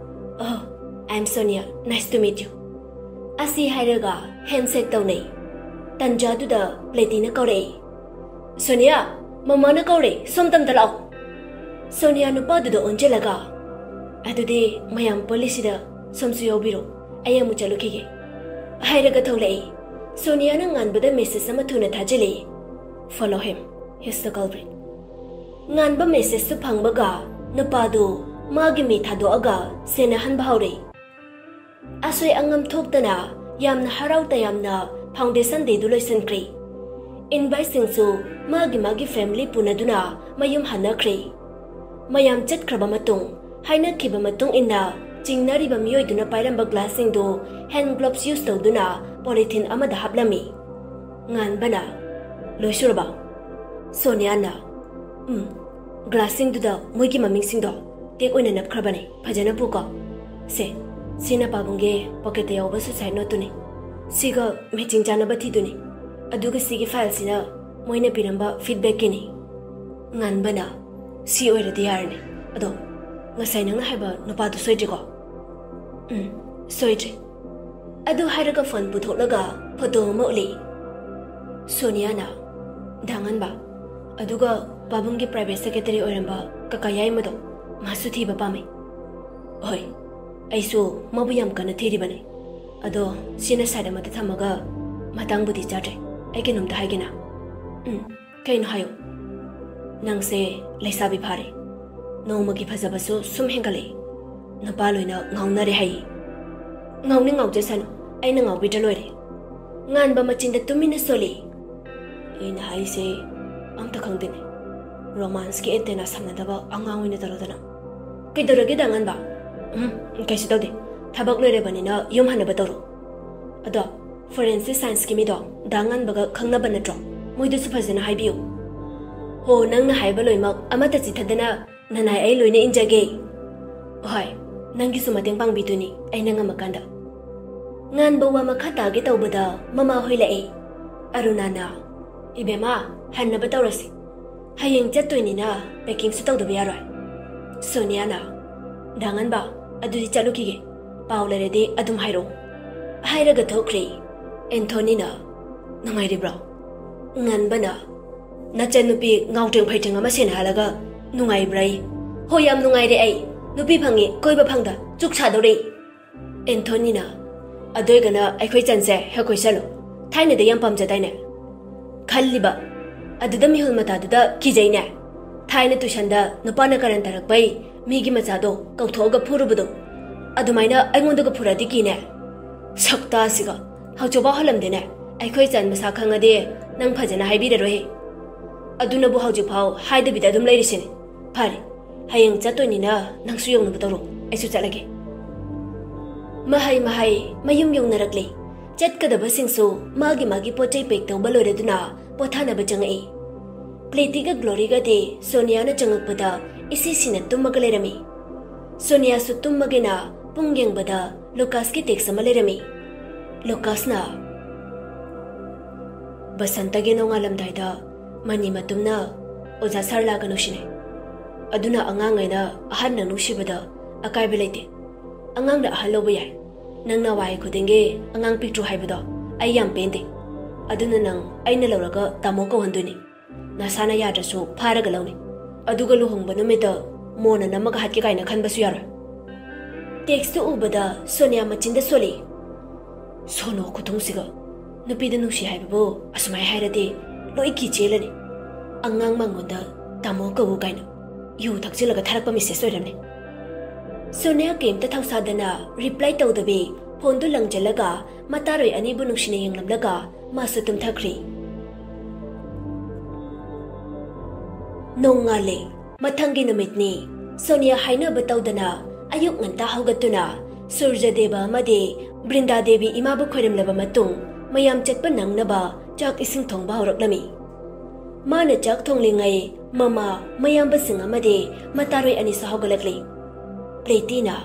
"Oh, I am Sonia. Nice to meet you." ꯑꯁꯤ ꯍꯥꯏꯔꯒ handshake ꯇꯧꯅꯩ꯫ ꯇꯟꯖꯥꯗꯨꯗ ꯄ꯭ꯂꯦꯇꯤꯅ ꯀꯧꯔꯛꯏ, "ꯁꯣꯅꯤꯌꯥ, ꯃꯃꯥꯅ ꯀꯧꯔꯦ, ꯁꯣꯝ ꯇꯝꯗ ꯂꯥꯛꯑꯣ꯫" ꯁꯣꯅꯤꯌꯥ ꯅꯨꯄꯥꯗꯨꯗ ꯑꯣꯟꯁꯤꯜꯂꯒ, "ꯑꯗꯨꯗꯤ ꯃꯌꯥꯝ ꯄꯨꯜꯂꯤꯁꯤꯗ ꯁꯣꯝꯁꯨ ꯌꯥꯎꯕꯤꯔꯣ, ꯑꯩ ꯑꯃꯨꯛ ꯆꯠꯂꯨꯈꯤꯒꯦ," ꯍꯥꯏꯔꯒ ꯊꯣꯛꯂꯛꯏ꯫ ꯁꯣꯅꯤꯌꯥꯅ ꯉꯥꯟꯕꯗ message ꯑꯃ ꯊꯨꯅ ꯊꯥꯖꯤꯜꯂꯤ, "Follow him, he's the culprit." ꯉꯥꯟꯕ messageꯇꯨ ꯐꯪꯕꯒ ꯅꯨꯄꯥꯗꯨ ꯃꯥꯒꯤ ꯃꯤ ꯊꯥꯗꯣꯛꯑꯒ ꯁꯦꯟꯅꯍꯟꯕ ꯍꯧꯔꯦ꯫ ꯑꯁꯣꯏ ꯑꯉꯥꯝ ꯊꯣꯛꯇꯅ ꯌꯥꯝꯅ ꯍꯔꯥꯎ ꯇꯌꯥꯝꯅ Foundation Dayꯗꯨ ꯂꯣꯏꯁꯤꯟꯈ꯭ꯔꯦ꯫ Inviteꯁꯤꯡꯁꯨ ꯃꯥꯒꯤ ꯃꯥꯒꯤ family ꯄꯨꯅꯗꯨꯅ ꯃꯌꯨꯝ ꯍꯟꯅꯈ꯭ꯔꯦ꯫ ꯃꯌꯥꯝ ꯆꯠꯈ꯭ꯔꯕ ꯃꯇꯨꯡ, ꯍꯥꯏꯅꯈꯤꯕ ꯃꯇꯨꯡ ꯏꯟꯅ ꯆꯤꯡꯅꯔꯤꯕ ꯃꯤꯑꯣꯏꯗꯨꯅ ꯄꯥꯏꯔꯝꯕ glassꯁꯤꯡꯗꯨ hand gloves use ꯇꯧꯗꯨꯅ polythene ꯑꯃꯗ ꯍꯥꯞꯂꯝꯃꯤ꯫ ꯉꯥꯟꯕꯅ, "ꯂꯣꯏꯁꯨꯔꯕ?" ꯁꯣꯅꯤꯌꯥꯅ, "ꯎꯝ, glassꯁꯤꯡꯗꯨꯗ ꯃꯣꯏꯒꯤ ꯃꯃꯤꯡꯁꯤꯡꯗꯣ tag ꯑꯣꯏꯅ ꯅꯞꯈ꯭ꯔꯕꯅꯦ, ꯐꯖꯅ ꯄꯨꯀꯣ꯫ ꯁꯦ, ꯁꯤꯅ ꯄꯥꯕꯨꯡꯒꯤ pocketꯇ ꯌꯥꯎꯕ suicide noteꯇꯨꯅꯤ꯫ ꯁꯤꯒ matching ꯆꯥꯅꯕ ꯊꯤꯗꯨꯅꯤ꯫ ꯑꯗꯨꯒ ꯁꯤꯒꯤ fileꯁꯤꯅ ꯃꯣꯏꯅ ꯄꯤꯔꯝꯕ feedbackꯀꯤꯅꯤ꯫" ꯉꯥꯟꯕꯅ, "ꯁꯤ ꯑꯣꯏꯔꯗꯤ ꯌꯥꯔꯅꯤ꯫ ꯑꯗꯣ ꯉꯁꯥꯏ ꯅꯪꯅ ꯍꯥꯏꯕ ꯅꯨꯄꯥꯗꯨ ꯁꯣꯏꯗ꯭ꯔꯤꯀꯣ?" "ꯎꯝ, ꯁꯣꯏꯗ꯭ꯔꯤ꯫" ꯑꯗꯨ ꯍꯥꯏꯔꯒ phone ꯄꯨꯊꯣꯛꯂꯒ photo ꯑꯃ ꯎꯠꯂꯤ꯫ ꯁꯣꯅꯤꯌꯥꯅ, "ꯗꯥ ꯉꯥꯟꯕ, ꯑꯗꯨꯒ ꯄꯥꯕꯨꯡꯒꯤ private secretary ꯑꯣꯏꯔꯝꯕ ꯀꯀꯥ ꯌꯥꯏꯃꯗꯣ, ꯃꯥꯁꯨ ꯊꯤꯕ ꯄꯥꯝꯃꯤ꯫" "ꯍꯣꯏ, ꯑꯩꯁꯨ ꯃꯥꯕꯨ ꯌꯥꯝ ꯀꯟꯅ ꯊꯤꯔꯤꯕꯅꯤ꯫ ꯑꯗꯣ ꯁꯤꯅ side ꯑꯃꯗ ꯊꯝꯃꯒ, ꯃꯇꯥꯡꯕꯨꯗꯤ ꯆꯥꯗ꯭ꯔꯦ, ꯑꯩ ꯀꯩꯅꯣꯝꯇ ꯍꯥꯏꯒꯦꯅ꯫" "ꯎꯝ, ꯀꯩꯅꯣ ꯍꯥꯏꯌꯣ꯫" "ꯅꯪꯁꯦ ꯂꯩꯁꯥꯕꯤ ꯐꯥꯔꯦ꯫ ꯅꯣꯡꯃꯒꯤ ꯐꯖꯕꯁꯨ ꯁꯨꯝ ꯍꯦꯟꯒꯠꯂꯛꯏ꯫ ꯅꯨꯄꯥ ꯂꯣꯏꯅ ꯉꯥꯎꯅꯔꯦ ꯍꯥꯏꯌꯦ꯫" "ꯉꯥꯎꯅꯤꯡ ꯉꯥꯎꯖꯁꯅꯨ, ꯑꯩꯅ ꯉꯥꯎꯕꯤꯗ꯭ꯔ ꯂꯣꯏꯔꯦ꯫" ꯉꯥꯟꯕ ꯃꯆꯤꯟꯗ ꯇꯨꯃꯤꯟꯅ ꯁꯣꯜꯂꯤ꯫ "ꯑꯩꯅ ꯍꯥꯏꯁꯦ ꯑꯝꯇ ꯈꯪꯗꯦꯅꯦ꯫ Romanceꯀꯤ antenna ꯁꯝꯅꯗꯕ ꯑꯉꯥꯡ ꯑꯣꯏꯅ ꯇꯧꯔꯗꯅ꯫" "ꯀꯩꯗꯧꯔꯒꯦ, ꯗꯥ ꯉꯥꯟꯕ?" "ꯎꯝ, ꯀꯩꯁꯨ ꯇꯧꯗꯦ꯫ ꯊꯕꯛ ꯂꯣꯏꯔꯕꯅꯤꯅ ꯌꯨꯝ ꯍꯟꯅꯕ ꯇꯧꯔꯣ꯫ ꯑꯗꯣ, forensic scienceꯀꯤ ꯃꯤꯗꯣ, ꯗꯥ ꯉꯥꯟꯕꯒ ꯈꯪꯅꯕ ꯅꯠꯇ꯭ꯔꯣ? ꯃꯣꯏꯗꯁꯨ ꯐꯖꯅ ꯍꯥꯏꯕꯤꯌꯨ꯫" "ꯍꯣ, ꯅꯪꯅ ꯍꯥꯏꯕ ꯂꯣꯏꯃꯛ ꯑꯃꯠꯇ ꯆꯤꯊꯗꯅ ꯅꯅꯥꯏ ꯑꯩ ꯂꯣꯏꯅ ꯏꯟꯖꯒꯦ꯫" "ꯍꯣꯏ, ꯅꯪꯒꯤꯁꯨ ꯃꯇꯦꯡ ꯄꯥꯡꯕꯤꯗꯨꯅꯤ ꯑꯩꯅ ꯉꯝꯃꯀꯥꯟꯗ꯫" ꯉꯥꯟꯕ ꯋꯥ ꯃꯈꯥ ꯇꯥꯒꯦ ꯇꯧꯕꯗ ꯃꯃꯥ ꯍꯣꯏ ꯂꯥꯛꯑꯦ꯫ ꯑꯔꯨꯅꯥꯅ, ꯏꯕꯦꯝꯃ, ꯍꯟꯅꯕ ꯇꯧꯔꯁꯤ꯫ ꯍꯌꯦꯡ ꯆꯠꯇꯣꯏꯅꯤꯅ packingꯁꯨ ꯇꯧꯗꯕ ꯌꯥꯔꯣꯏ꯫ ꯁꯣꯅꯤꯌꯥꯅ, "ꯗꯥ ꯉꯟꯕ, ꯑꯗꯨꯗꯤ ꯆꯠꯂꯨꯈꯤꯒꯦ꯫ ꯄꯥꯎ ꯂꯩꯔꯗꯤ ꯑꯗꯨꯝ ꯍꯥꯏꯔꯛꯑꯣ" ꯍꯥꯏꯔꯒ ꯊꯣꯛꯈ꯭ꯔꯦ꯫ ꯑꯦꯟꯊꯣꯅꯤꯅ, "ꯅꯨꯡꯉꯥꯏꯔꯤꯕ꯭ꯔꯣ?" ꯉꯟꯕꯅ, "ꯅꯆꯟꯅꯨꯄꯤ ꯉꯥꯎꯇ꯭ꯔꯦꯡ ꯐꯩꯇ꯭ꯔꯦꯡ ꯑꯃ ꯁꯦꯟꯅꯍꯜꯂꯒ ꯅꯨꯡꯉꯥꯏꯕ꯭ꯔꯥ?" "ꯍꯣꯏ, ꯌꯥꯝ ꯅꯨꯡꯉꯥꯏꯔꯦ ꯑꯩ꯫ ꯅꯨꯄꯤ ꯐꯪꯉꯤ, ꯀꯣꯏꯕ ꯐꯪꯗ ꯆꯨꯛ ꯁꯥꯗꯧꯔꯦ꯫" ꯑꯦꯟꯊꯣꯅꯤꯅ, "ꯑꯗꯣꯏꯒꯅ ꯑꯩꯈꯣꯏ ꯆꯟꯁꯦ ꯍꯦꯛ ꯀꯣꯏꯁꯜꯂꯨ꯫ ꯊꯥꯏꯅꯗ ꯌꯥꯝ ꯄꯥꯝꯖꯗꯥꯏꯅꯦ?" ꯈꯜꯂꯤꯕ꯫ "ꯑꯗꯨꯗ ꯃꯤꯍꯨꯜ ꯃꯇꯥꯗꯨꯗ ꯀꯤꯖꯩꯅꯦ꯫ ꯊꯥꯏꯅ tuitionꯗ ꯅꯨꯄꯥꯅ ꯀꯔꯟ ꯇꯥꯔꯛꯄꯩ ꯃꯤꯒꯤ ꯃꯆꯥꯗꯣ ꯀꯧꯊꯣꯛꯑꯒ ꯐꯨꯔꯨꯕꯗꯣ, ꯑꯗꯨꯃꯥꯏꯅ ꯑꯩꯉꯣꯟꯗꯒ ꯐꯨꯔꯛꯑꯗꯤ ꯀꯤꯅꯦ꯫ ꯁꯛꯇꯥꯁꯤꯒ, ꯍꯧꯖꯤꯛꯐꯥꯎ ꯍꯜꯂꯝꯗꯦꯅꯦ꯫ ꯑꯩꯈꯣꯏ ꯆꯟ ꯃꯁꯥ ꯈꯪꯉꯗꯤ ꯅꯪ ꯐꯖꯅ ꯍꯥꯏꯕꯤꯔꯔꯣꯏꯍꯦ꯫ ꯑꯗꯨꯅꯕꯨ ꯍꯧꯖꯤꯛꯐꯥꯎ ꯍꯥꯏꯗꯕꯤꯗ ꯑꯗꯨꯝ ꯂꯩꯔꯤꯁꯤꯅꯦ꯫ ꯐꯔꯦ, ꯍꯌꯦꯡ ꯆꯠꯇꯣꯏꯅꯤꯅ ꯅꯪꯁꯨ ꯌꯧꯅꯕ ꯇꯧꯔꯣ, ꯑꯩꯁꯨ ꯆꯠꯂꯒꯦ꯫" ꯃꯍꯩ ꯃꯍꯩ ꯃꯌꯨꯝ ꯌꯧꯅꯔꯛꯂꯦ꯫ ꯆꯠꯀꯗꯕꯁꯤꯡꯁꯨ ꯃꯥꯒꯤ ꯃꯥꯒꯤ ꯄꯣꯠ ꯆꯩ pack ꯇꯧꯕ ꯂꯣꯏꯔꯗꯨꯅ ꯄꯣꯊꯥꯅꯕ ꯆꯪꯉꯛꯏ꯫ ꯄ꯭ꯂꯦꯇꯤꯒ ꯒ꯭ꯂꯣꯔꯤꯒꯗꯤ ꯁꯣꯅꯤꯌꯥꯅ ꯆꯪꯉꯛꯄꯗ ꯏꯁꯤ ꯁꯤꯅ ꯇꯨꯝꯃꯒ ꯂꯩꯔꯝꯃꯤ꯫ ꯁꯣꯅꯤꯌꯥꯁꯨ ꯇꯨꯝꯃꯒꯦꯅ ꯄꯨꯡ ꯌꯦꯡꯕꯗ ꯂꯨꯀꯥꯁꯀꯤ text ꯑꯃ ꯂꯩꯔꯝꯃꯤ꯫ ꯂꯨꯀꯥꯁꯅ, "ꯕꯁꯟꯇꯒꯤ ꯅꯣꯡꯉꯥꯜꯂꯝꯗꯥꯏꯗ ꯃꯅꯤ ꯃꯇꯨꯝꯅ ꯑꯣꯖꯥ ꯁꯥꯔꯂꯥꯒ ꯅꯨꯡꯁꯤꯅꯩ꯫ ꯑꯗꯨꯅ ꯑꯉꯥꯡ ꯑꯩꯅ ꯑꯍꯟꯅ ꯅꯨꯡꯁꯤꯕꯗ ꯑꯀꯥꯏꯕ ꯂꯩꯇꯦ꯫ ꯑꯉꯥꯡꯅ ꯑꯍꯜ ꯂꯧꯕ ꯌꯥꯏ꯫ ꯅꯪꯅ ꯋꯥꯍꯩ ꯈꯨꯗꯤꯡꯒꯤ ꯑꯉꯥꯡ ꯄꯤꯛꯇ꯭ꯔꯨ ꯍꯥꯏꯕꯗꯣ ꯑꯩ ꯌꯥꯝ ꯄꯦꯟꯗꯦ꯫ ꯑꯗꯨꯅ ꯅꯪ ꯑꯩꯅ ꯂꯧꯔꯒ ꯇꯥꯃꯣ ꯀꯧꯍꯟꯗꯣꯏꯅꯤ꯫ ꯅꯁꯥꯅ ꯌꯥꯗ꯭ꯔꯁꯨ ꯐꯥꯔꯒ ꯂꯧꯅꯤ꯫ ꯑꯗꯨꯒ ꯂꯨꯍꯣꯡꯕ ꯅꯨꯃꯤꯠꯇ ꯃꯣꯟꯅ ꯅꯝꯃꯒ ꯍꯥꯠꯀꯦ ꯀꯥꯏꯅ ꯈꯟꯕꯁꯨ ꯌꯥꯔꯣꯏ꯫" Textꯇꯨ ꯎꯕꯗ ꯁꯣꯅꯤꯌꯥ ꯃꯆꯤꯟꯗ ꯁꯣꯜꯂꯤ꯫ "ꯁꯣꯅꯣ ꯈꯨꯊꯨꯡꯁꯤꯒ, ꯅꯨꯄꯤꯗ ꯅꯨꯡꯁꯤ ꯍꯥꯏꯕꯕꯨ ꯑꯁꯨꯃꯥꯏ ꯍꯥꯏꯔꯗꯤ ꯂꯣꯏ ꯀꯤ ꯆꯦꯜꯂꯅꯤ꯫ ꯑꯉꯥꯡ ꯃꯉꯣꯟꯗ ꯇꯥꯃꯣ ꯀꯧꯎ ꯀꯥꯏꯅ ꯌꯨ ꯊꯛꯆꯤꯜꯂꯒ ꯊꯥꯔꯛꯄ message ꯑꯣꯏꯔꯝꯅꯤ꯫" ꯁꯣꯅꯤꯌꯥ ꯀꯩꯝꯇ ꯊꯧꯁꯥꯗꯅ reply ꯇꯧꯗꯕꯤ phoneꯗꯨ ꯂꯪꯖꯜꯂꯒ ꯃꯇꯥꯔꯣꯏ ꯑꯅꯤꯕꯨ ꯅꯨꯡꯁꯤꯅ ꯌꯦꯡꯂꯝꯂꯒ ꯃꯥꯁꯨ ꯇꯨꯝꯊꯈ꯭ꯔꯤ꯫ ꯅꯣꯡꯉꯥꯜꯂꯦ꯫ ꯃꯊꯪꯒꯤ ꯅꯨꯃꯤꯠꯅꯤ꯫ ꯁꯣꯅꯤꯌꯥ ꯍꯥꯏꯅꯕ ꯇꯧꯗꯅ ꯑꯌꯨꯛ ꯉꯟꯇꯥ ꯍꯧꯒꯠꯇꯨꯅ ꯁꯨꯔꯖꯗꯦꯕ ꯑꯃꯗꯤ ꯕ꯭ꯔꯤꯟꯗꯥ ꯗꯦꯕꯤ ꯏꯃꯥꯕꯨ ꯈꯣꯏꯔꯝꯂꯕ ꯃꯇꯨꯡ ꯃꯌꯥꯝ ꯆꯠꯄ ꯅꯪꯅꯕ ꯆꯥꯛ ꯏꯁꯤꯡ ꯊꯣꯡꯕ ꯍꯧꯔꯛꯂꯝꯃꯤ꯫ ꯃꯥꯅ ꯆꯥꯛ ꯊꯣꯡꯂꯤꯉꯩ ꯃꯃꯥ, ꯃꯌꯥꯝꯕꯁꯤꯡ ꯑꯃꯗꯤ ꯃꯇꯥꯔꯣꯏ ꯑꯅꯤꯁꯨ ꯍꯧꯒꯠꯂꯛꯂꯤ꯫ ꯄ꯭ꯂꯦꯇꯤꯅ,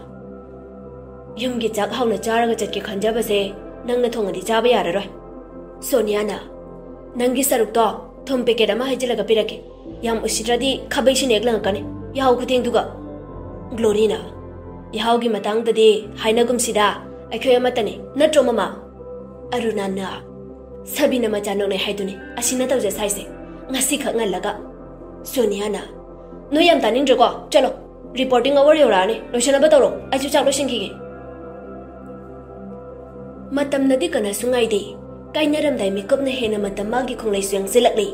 "ꯌꯨꯝꯒꯤ ꯆꯥꯛ ꯍꯥꯎꯅ ꯆꯥꯔꯒ ꯆꯠꯀꯦ ꯈꯟꯖꯕꯁꯦ ꯅꯪꯅ ꯊꯣꯡꯉꯗꯤ ꯆꯥꯕ ꯌꯥꯔꯔꯣꯏ꯫" ꯁꯣꯅꯤꯌꯥꯅ, ꯅꯪꯒꯤ ꯁꯔꯨꯛꯇꯣ ꯊꯨꯝ ꯄꯦꯀꯦꯠ ꯑꯃ ꯍꯩꯖꯤꯜꯂꯒ ꯄꯤꯔꯛꯀꯦ꯫ ꯌꯥꯝ ꯎꯁꯤꯠꯇ꯭ꯔꯗꯤ ꯈꯥꯕꯩꯁꯤꯅ ꯍꯦꯛ ꯂꯪꯉꯛꯀꯅꯤ, ꯌꯥꯍꯧ ꯈꯨꯊꯦꯡꯗꯨꯒ꯫ ꯒ꯭ꯂꯣꯔꯤꯅ, ꯌꯥꯍꯧꯒꯤ ꯃꯇꯥꯡꯗꯗꯤ ꯍꯥꯏꯅꯒꯨꯝꯁꯤꯗ, ꯑꯩꯈꯣꯏ ꯑꯃꯠꯇꯅꯤ, ꯅꯠꯇ꯭ꯔꯣ ꯃꯃꯥ? ꯑꯔꯨꯅꯥꯅ, ꯁꯕꯤꯅ ꯃꯆꯥ ꯅꯣꯛꯅꯩ ꯍꯥꯏꯗꯨꯅꯤ ꯑꯁꯤꯅ ꯇꯧꯖ ꯁꯥꯏꯁꯦ, ꯉꯁꯤꯈꯛ ꯉꯜꯂꯒ꯫ ꯁꯣꯅꯤꯌꯥꯅ, ꯅꯣꯏ ꯌꯥꯝ ꯇꯥꯅꯤꯡꯗ꯭ꯔꯦꯀꯣ, ꯆꯠꯂꯣ꯫ Reporting hour ꯌꯧꯔꯛꯑꯅꯤ, ꯂꯣꯏꯁꯤꯟꯅꯕ ꯇꯧꯔꯣ, ꯑꯩꯁꯨ ꯆꯥꯛ ꯂꯣꯏꯁꯤꯟꯈꯤꯒꯦ꯫ ꯃꯇꯝꯅꯗꯤ ꯀꯅꯥꯁꯨ ꯉꯥꯏꯗꯦ꯫ ꯀꯥꯏꯅꯔꯝꯗꯥꯏ ꯃꯤꯀꯨꯞꯅ ꯍꯦꯟꯅ ꯃꯇꯝ ꯃꯥꯒꯤ ꯈꯣꯡꯂꯩꯁꯨ ꯌꯥꯡꯁꯤꯜꯂꯛꯂꯤ꯫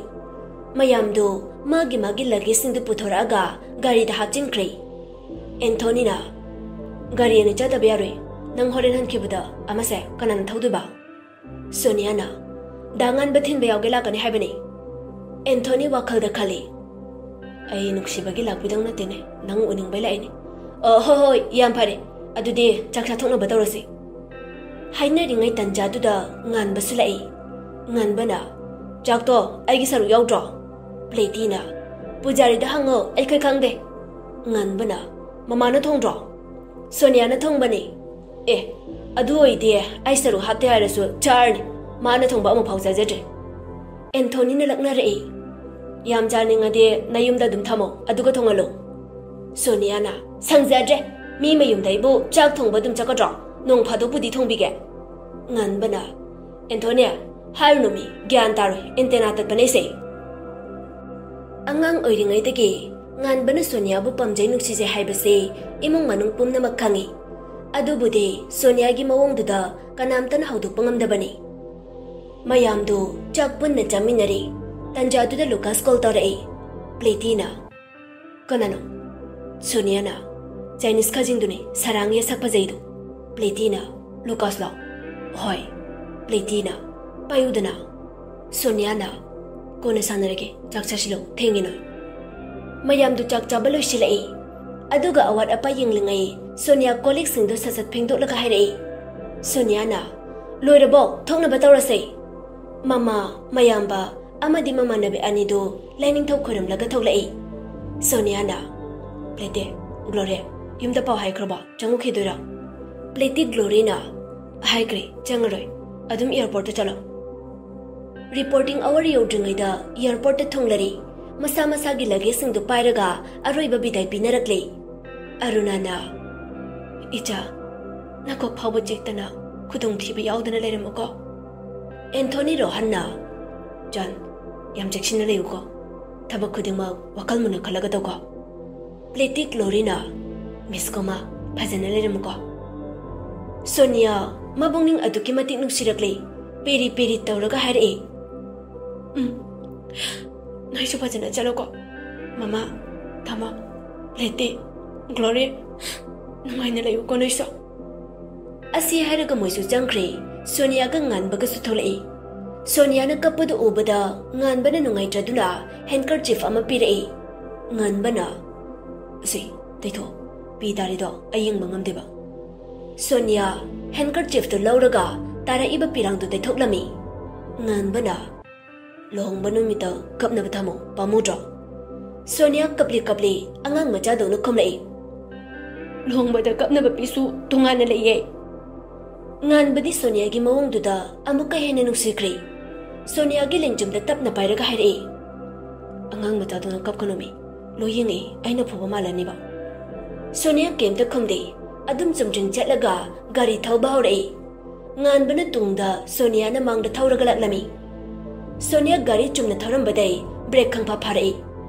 ꯃꯌꯥꯝꯗꯨ ꯃꯥꯒꯤ ꯃꯥꯒꯤ ꯂꯒꯦꯖꯁꯤꯡꯗꯨ ꯄꯨꯊꯣꯔꯛꯑꯒ ꯒꯥꯔꯤꯗ ꯍꯥꯞꯆꯤꯟꯈ꯭ꯔꯦ꯫ ꯑꯦꯟꯊꯣꯅꯤꯅ, "ꯒꯥꯔꯤ ꯑꯅꯤ ꯆꯠꯇꯕ ꯌꯥꯔꯣꯏ, ꯅꯪ ꯍꯣꯔꯦꯟ ꯍꯟꯈꯤꯕꯗ ꯑꯃꯁꯦ ꯀꯅꯥꯅ ꯊꯧꯗꯣꯏꯕ?" ꯁꯣꯅꯤꯌꯥꯅ, "ꯗꯥ ꯉꯥꯟꯕ ꯊꯤꯟꯕ ꯌꯥꯎꯒꯦ ꯂꯥꯛꯀꯅꯤ ꯍꯥꯏꯕꯅꯤ꯫" ꯑꯦꯟꯊꯣꯅꯤ ꯋꯥꯈꯜꯗ ꯈꯜꯂꯤ, "ꯑꯩ ꯅꯨꯡꯁꯤꯕꯒꯤ ꯂꯥꯛꯄꯤꯗꯧ ꯅꯠꯇꯦꯅꯦ, ꯅꯪ ꯎꯅꯤꯡꯕꯩ ꯂꯥꯛꯏꯅꯦ꯫ ꯑ, ꯍꯣꯏ, ꯍꯣꯏ, ꯌꯥꯝ ꯐꯔꯦ, ꯑꯗꯨꯗꯤ ꯆꯥꯛ ꯆꯥꯊꯣꯛꯅꯕ ꯇꯧꯔꯁꯤ꯫" ꯍꯥꯏꯅꯔꯤꯉꯩ ꯇꯟꯖꯥꯗꯨꯗ ꯉꯥꯟꯕꯁꯨ ꯂꯥꯛꯏ꯫ ꯉꯥꯟꯕꯅ, "ꯆꯥꯛꯇꯣ ꯑꯩꯒꯤ ꯁꯔꯨꯛ ꯌꯥꯎꯗ꯭ꯔꯣ?" ꯄ꯭ꯂꯦꯇꯤꯅ, "ꯄꯨꯖꯥꯔꯤꯗ ꯍꯪꯉꯣ, ꯑꯩꯈꯣꯏ ꯈꯪꯗꯦ꯫" ꯉꯥꯟꯕꯅ, "ꯃꯃꯥꯅ ꯊꯣꯡꯗ꯭ꯔꯣ?" "ꯁꯣꯅꯤꯌꯥꯅ ꯊꯣꯡꯕꯅꯤ꯫" "ꯑꯦ, ꯑꯗꯨ ꯑꯣꯏꯗꯤ ꯑꯩ ꯁꯔꯨꯛ ꯍꯥꯞꯇꯦ ꯍꯥꯏꯔꯁꯨ ꯆꯥꯔꯅꯤ, ꯃꯥꯅ ꯊꯣꯡꯕ ꯑꯃꯐꯥꯎ ꯆꯥꯖꯗ꯭ꯔꯤ꯫" ꯑꯦꯟꯊꯣꯅꯤꯅ ꯂꯛꯅꯔꯛꯏ꯫ "ꯌꯥꯝ ꯆꯥꯅꯤꯡꯉꯗꯤ ꯅꯌꯨꯝꯗ ꯑꯗꯨꯝ ꯊꯝꯃꯣ, ꯑꯗꯨꯒ ꯊꯣꯡꯍꯜꯂꯨ꯫" ꯁꯣꯅꯤꯌꯥꯅ, "ꯁꯪꯖꯗ꯭ꯔꯦ, ꯃꯤ ꯃꯌꯨꯝꯗ ꯑꯩꯕꯨ ꯆꯥꯛ ꯊꯣꯡꯕ ꯑꯗꯨꯝ ꯆꯠꯀꯗ꯭ꯔꯣ? ꯅꯣꯡ ꯐꯥꯗꯣꯛꯄꯨꯗꯤ ꯊꯣꯡꯕꯤꯒꯦ꯫" ꯉꯥꯟꯕꯅ, "ꯑꯦꯟꯊꯣꯅꯤ, ꯍꯥꯏꯔꯨꯅꯨ ꯃꯤ, ꯒ꯭ꯌꯥꯟ ꯇꯥꯔꯣꯏ, ꯑꯦꯟꯇꯦꯅꯥ ꯇꯠꯄꯅꯦ ꯁꯦ꯫" ꯑꯉꯥꯡ ꯑꯣꯏꯔꯤꯉꯩꯗꯒꯤ ꯉꯥꯟꯕꯅ ꯁꯣꯅꯤꯌꯥꯕꯨ ꯄꯥꯝꯖꯩ ꯅꯨꯡꯁꯤꯖꯩ ꯍꯥꯏꯕꯁꯤ ꯏꯃꯨꯡ ꯃꯅꯨꯡ ꯄꯨꯝꯅꯃꯛ ꯈꯪꯏ꯫ ꯑꯗꯨꯕꯨꯗꯤ ꯁꯣꯅꯤꯌꯥꯒꯤ ꯃꯑꯣꯡꯗꯨꯗ ꯀꯅꯥꯝꯇꯅ ꯍꯧꯗꯣꯛꯄ ꯉꯝꯗꯕꯅꯤ꯫ ꯃꯌꯥꯝꯗꯨ ꯆꯥꯛ ꯄꯨꯟꯅ ꯆꯥꯃꯤꯟꯅꯔꯤ꯫ ꯇꯟꯖꯥꯗꯨꯗ ꯂꯨꯀꯥꯁ ꯀꯣꯜ ꯇꯧꯔꯛꯏ꯫ ꯄ꯭ꯂꯦꯇꯤꯅ, "ꯀꯅꯥꯅꯣ?" ꯁꯣꯅꯤꯌꯥꯅ, "ꯆꯥꯏꯅꯤꯁ ꯈꯖꯤꯡꯗꯨꯅꯤ, ꯁꯔꯥꯡꯒꯤ ꯁꯛ ꯐꯖꯩꯗꯨ꯫" ꯄ꯭ꯂꯦꯇꯤꯅ, "ꯂꯨꯀꯥꯁꯂꯣ?" "ꯍꯣꯏ꯫" ꯄ꯭ꯂꯦꯇꯤꯅ, "ꯄꯥꯏꯌꯨꯗꯅ꯫" ꯁꯣꯅꯤꯌꯥꯅ, "ꯀꯣꯟꯅ ꯁꯥꯟꯅꯔꯒꯦ, ꯆꯥꯛ ꯆꯥꯁꯤꯜꯂꯣ, ꯊꯦꯡꯉꯦ ꯅꯣꯏ꯫" ꯃꯌꯥꯝꯗꯨ ꯆꯥꯛ ꯆꯥꯕ ꯂꯣꯏꯁꯤꯜꯂꯛꯏ꯫ ꯑꯗꯨꯒ ꯑꯋꯥꯠ ꯑꯄꯥ ꯌꯦꯡꯂꯤꯉꯩ ꯁꯣꯅꯤꯌꯥ ꯀꯣꯜ ꯂꯤꯛꯁꯤꯡꯗꯨ ꯁꯠ ꯁꯠ ꯐꯦꯡꯗꯣꯛꯂꯒ ꯍꯥꯏꯔꯛꯏ꯫ ꯁꯣꯅꯤꯌꯥꯅ, "ꯂꯣꯏꯔꯕꯣ? ꯊꯣꯛꯅꯕ ꯇꯧꯔꯁꯦ꯫" ꯃꯃꯥ, ꯃꯌꯥꯝꯕ ꯑꯃꯗꯤ ꯃꯃꯥꯟꯅꯕꯤ ꯑꯅꯤꯗꯨ ꯂꯥꯏꯅꯤꯡꯊꯧ ꯈꯣꯏꯔꯝꯂꯒ ꯊꯣꯛꯂꯛꯏ꯫ ꯁꯣꯅꯤꯌꯥꯅ, "ꯄ꯭ꯂꯦꯇꯦ, ꯒ꯭ꯂꯣꯔꯤꯌꯥ, ꯌꯨꯝꯗ ꯄꯥꯎ ꯍꯥꯏꯈ꯭ꯔꯕꯣ? ꯆꯪꯉꯨꯈꯤꯗꯣꯏꯔꯣ?" ꯄ꯭ꯂꯦꯇꯤ ꯒ꯭ꯂꯣꯔꯤꯅ, "ꯍꯥꯏꯈ꯭ꯔꯦ, ꯆꯪꯉꯔꯣꯏ꯫ ꯑꯗꯨꯝ ꯑꯦꯌꯥꯔꯄꯣꯔꯠꯇ ꯆꯠꯂꯣ꯫" Reporting hour ꯌꯧꯗ꯭ꯔꯤꯉꯩꯗ airportꯇ ꯊꯨꯡꯂꯔꯦ꯫ ꯃꯁꯥ ꯃꯁꯥꯒꯤ luggageꯁꯤꯡꯗꯨ ꯄꯥꯏꯔꯒ ꯑꯔꯣꯏꯕ ꯕꯤꯗꯥꯏ ꯄꯤꯅꯔꯛꯂꯦ꯫ ꯑꯔꯨꯅꯥꯅ, "ꯏꯆꯥ, ꯅꯀꯣꯛ ꯐꯥꯎꯕ ꯆꯤꯛꯇꯅ ꯈꯨꯗꯣꯡꯊꯤꯕ ꯌꯥꯎꯗꯅ ꯂꯩꯔꯝꯃꯨꯀꯣ꯫" ꯑꯦꯟꯊꯣꯅꯤ ꯔꯣꯍꯟꯅ, "ꯖꯣꯟ, ꯌꯥꯝ ꯆꯦꯛꯁꯤꯟꯅ ꯂꯩꯌꯨꯀꯣ꯫ ꯊꯕꯛ ꯈꯨꯗꯤꯡꯃꯛ ꯋꯥꯈꯜ ꯃꯨꯟꯅ ꯈꯜꯂꯒ ꯇꯧꯀꯣ꯫" ꯂꯦꯇꯤ ꯒ꯭ꯂꯣꯔꯤꯅ, "ꯃꯤꯁ ꯀꯣꯃꯥ, ꯐꯖꯅ ꯂꯩꯔꯝꯃꯨꯀꯣ꯫" ꯁꯣꯅꯤꯌꯥ ꯃꯕꯨꯛꯅꯤꯡ ꯑꯗꯨꯛꯀꯤ ꯃꯇꯤꯛ ꯅꯨꯡꯁꯤꯔꯛꯂꯦ꯫ ꯄꯦꯔꯤ ꯄꯦꯔꯤ ꯇꯧꯔꯒ ꯍꯥꯏꯔꯛꯏ, "ꯎꯝ, ꯅꯣꯏꯁꯨ ꯐꯖꯅ ꯆꯠꯂꯣꯀꯣ꯫ ꯃꯃꯥ, ꯊꯃ, ꯂꯦꯇꯤ, ꯒ꯭ꯂꯣꯔꯤ, ꯅꯨꯡꯉꯥꯏꯅ ꯂꯩꯌꯨꯀꯣ ꯅꯣꯏꯁꯨ꯫" ꯑꯁꯤ ꯍꯥꯏꯔꯒ ꯃꯣꯏꯁꯨ ꯆꯪꯈ꯭ꯔꯦ꯫ ꯁꯣꯅꯤꯌꯥꯒ ꯉꯥꯟꯕꯒꯁꯨ ꯊꯣꯛꯂꯛꯏ꯫ ꯁꯣꯅꯤꯌꯥꯅ ꯀꯞꯄꯗꯨ ꯎꯕꯗ ꯉꯥꯟꯕꯅ ꯅꯨꯡꯉꯥꯏꯇ꯭ꯔꯗꯨꯅ handkerchief ꯑꯃ ꯄꯤꯔꯛꯏ꯫ ꯉꯥꯟꯕꯅ, "ꯑꯁꯤ ꯇꯩꯊꯣꯛ, ꯄꯤ ꯇꯥꯔꯤꯗꯣ ꯑꯩ ꯌꯦꯡꯕ ꯉꯝꯗꯦꯕ꯫" ꯁꯣꯅꯤꯌꯥ handkerchiefꯇꯨ ꯂꯧꯔꯒ ꯇꯥꯔꯛꯏꯕ ꯄꯤꯔꯥꯡꯗꯨ ꯇꯩꯊꯣꯛꯂꯝꯃꯤ꯫ ꯉꯥꯟꯕꯅ, "ꯂꯨꯍꯣꯡꯕ ꯅꯨꯃꯤꯠꯇ ꯀꯞꯅꯕ ꯊꯝꯃꯣ, ꯄꯥꯝꯃꯨꯗ꯭ꯔꯣ?" ꯁꯣꯅꯤꯌꯥ ꯀꯞꯂꯤ ꯀꯞꯂꯤ ꯑꯉꯥꯡ ꯃꯆꯥꯗꯧꯅ ꯈꯨꯝꯂꯛꯏ꯫ "ꯂꯨꯍꯣꯡꯕꯗ ꯀꯞꯅꯕ ꯄꯤꯁꯨ ꯇꯣꯉꯥꯟꯅ ꯂꯩꯌꯦ꯫" ꯉꯥꯟꯕꯗꯤ ꯁꯣꯅꯤꯌꯥꯒꯤ ꯃꯑꯣꯡꯗꯨꯗ ꯑꯃꯨꯛꯀ ꯍꯦꯟꯅ ꯅꯨꯡꯁꯤꯈ꯭ꯔꯦ꯫ ꯁꯣꯅꯤꯌꯥꯒꯤ ꯂꯦꯡꯖꯨꯝꯗ ꯇꯞꯅ ꯄꯥꯏꯔꯒ ꯍꯥꯏꯔꯛꯏ, "ꯑꯉꯥꯡ ꯃꯆꯥꯗꯧꯅ ꯀꯞꯀꯅꯨꯃꯤ꯫ ꯂꯣꯏ ꯌꯦꯡꯉꯛꯏ, ꯑꯩꯅ ꯐꯨꯕ ꯃꯥꯜꯂꯅꯤꯕ꯫" ꯁꯣꯅꯤꯌꯥ ꯀꯩꯝꯇ ꯈꯨꯝꯗꯦ꯫ ꯑꯗꯨꯝ ꯆꯨꯝꯗ꯭ꯔꯤꯡ ꯆꯠꯂꯒ ꯒꯥꯔꯤ ꯊꯧꯕ ꯍꯧꯔꯛꯏ꯫ ꯉꯥꯟꯕꯅ ꯇꯨꯡꯗ, ꯁꯣꯅꯤꯌꯥꯅ ꯃꯥꯡꯗ ꯊꯧꯔꯒ ꯂꯥꯛꯂꯝꯃꯤ꯫ ꯁꯣꯅꯤꯌꯥ ꯒꯥꯔꯤ ꯆꯨꯝꯅ ꯊꯧꯔꯝꯕꯗꯩ brake ꯈꯪꯐꯥ ꯐꯥꯔꯛꯏ꯫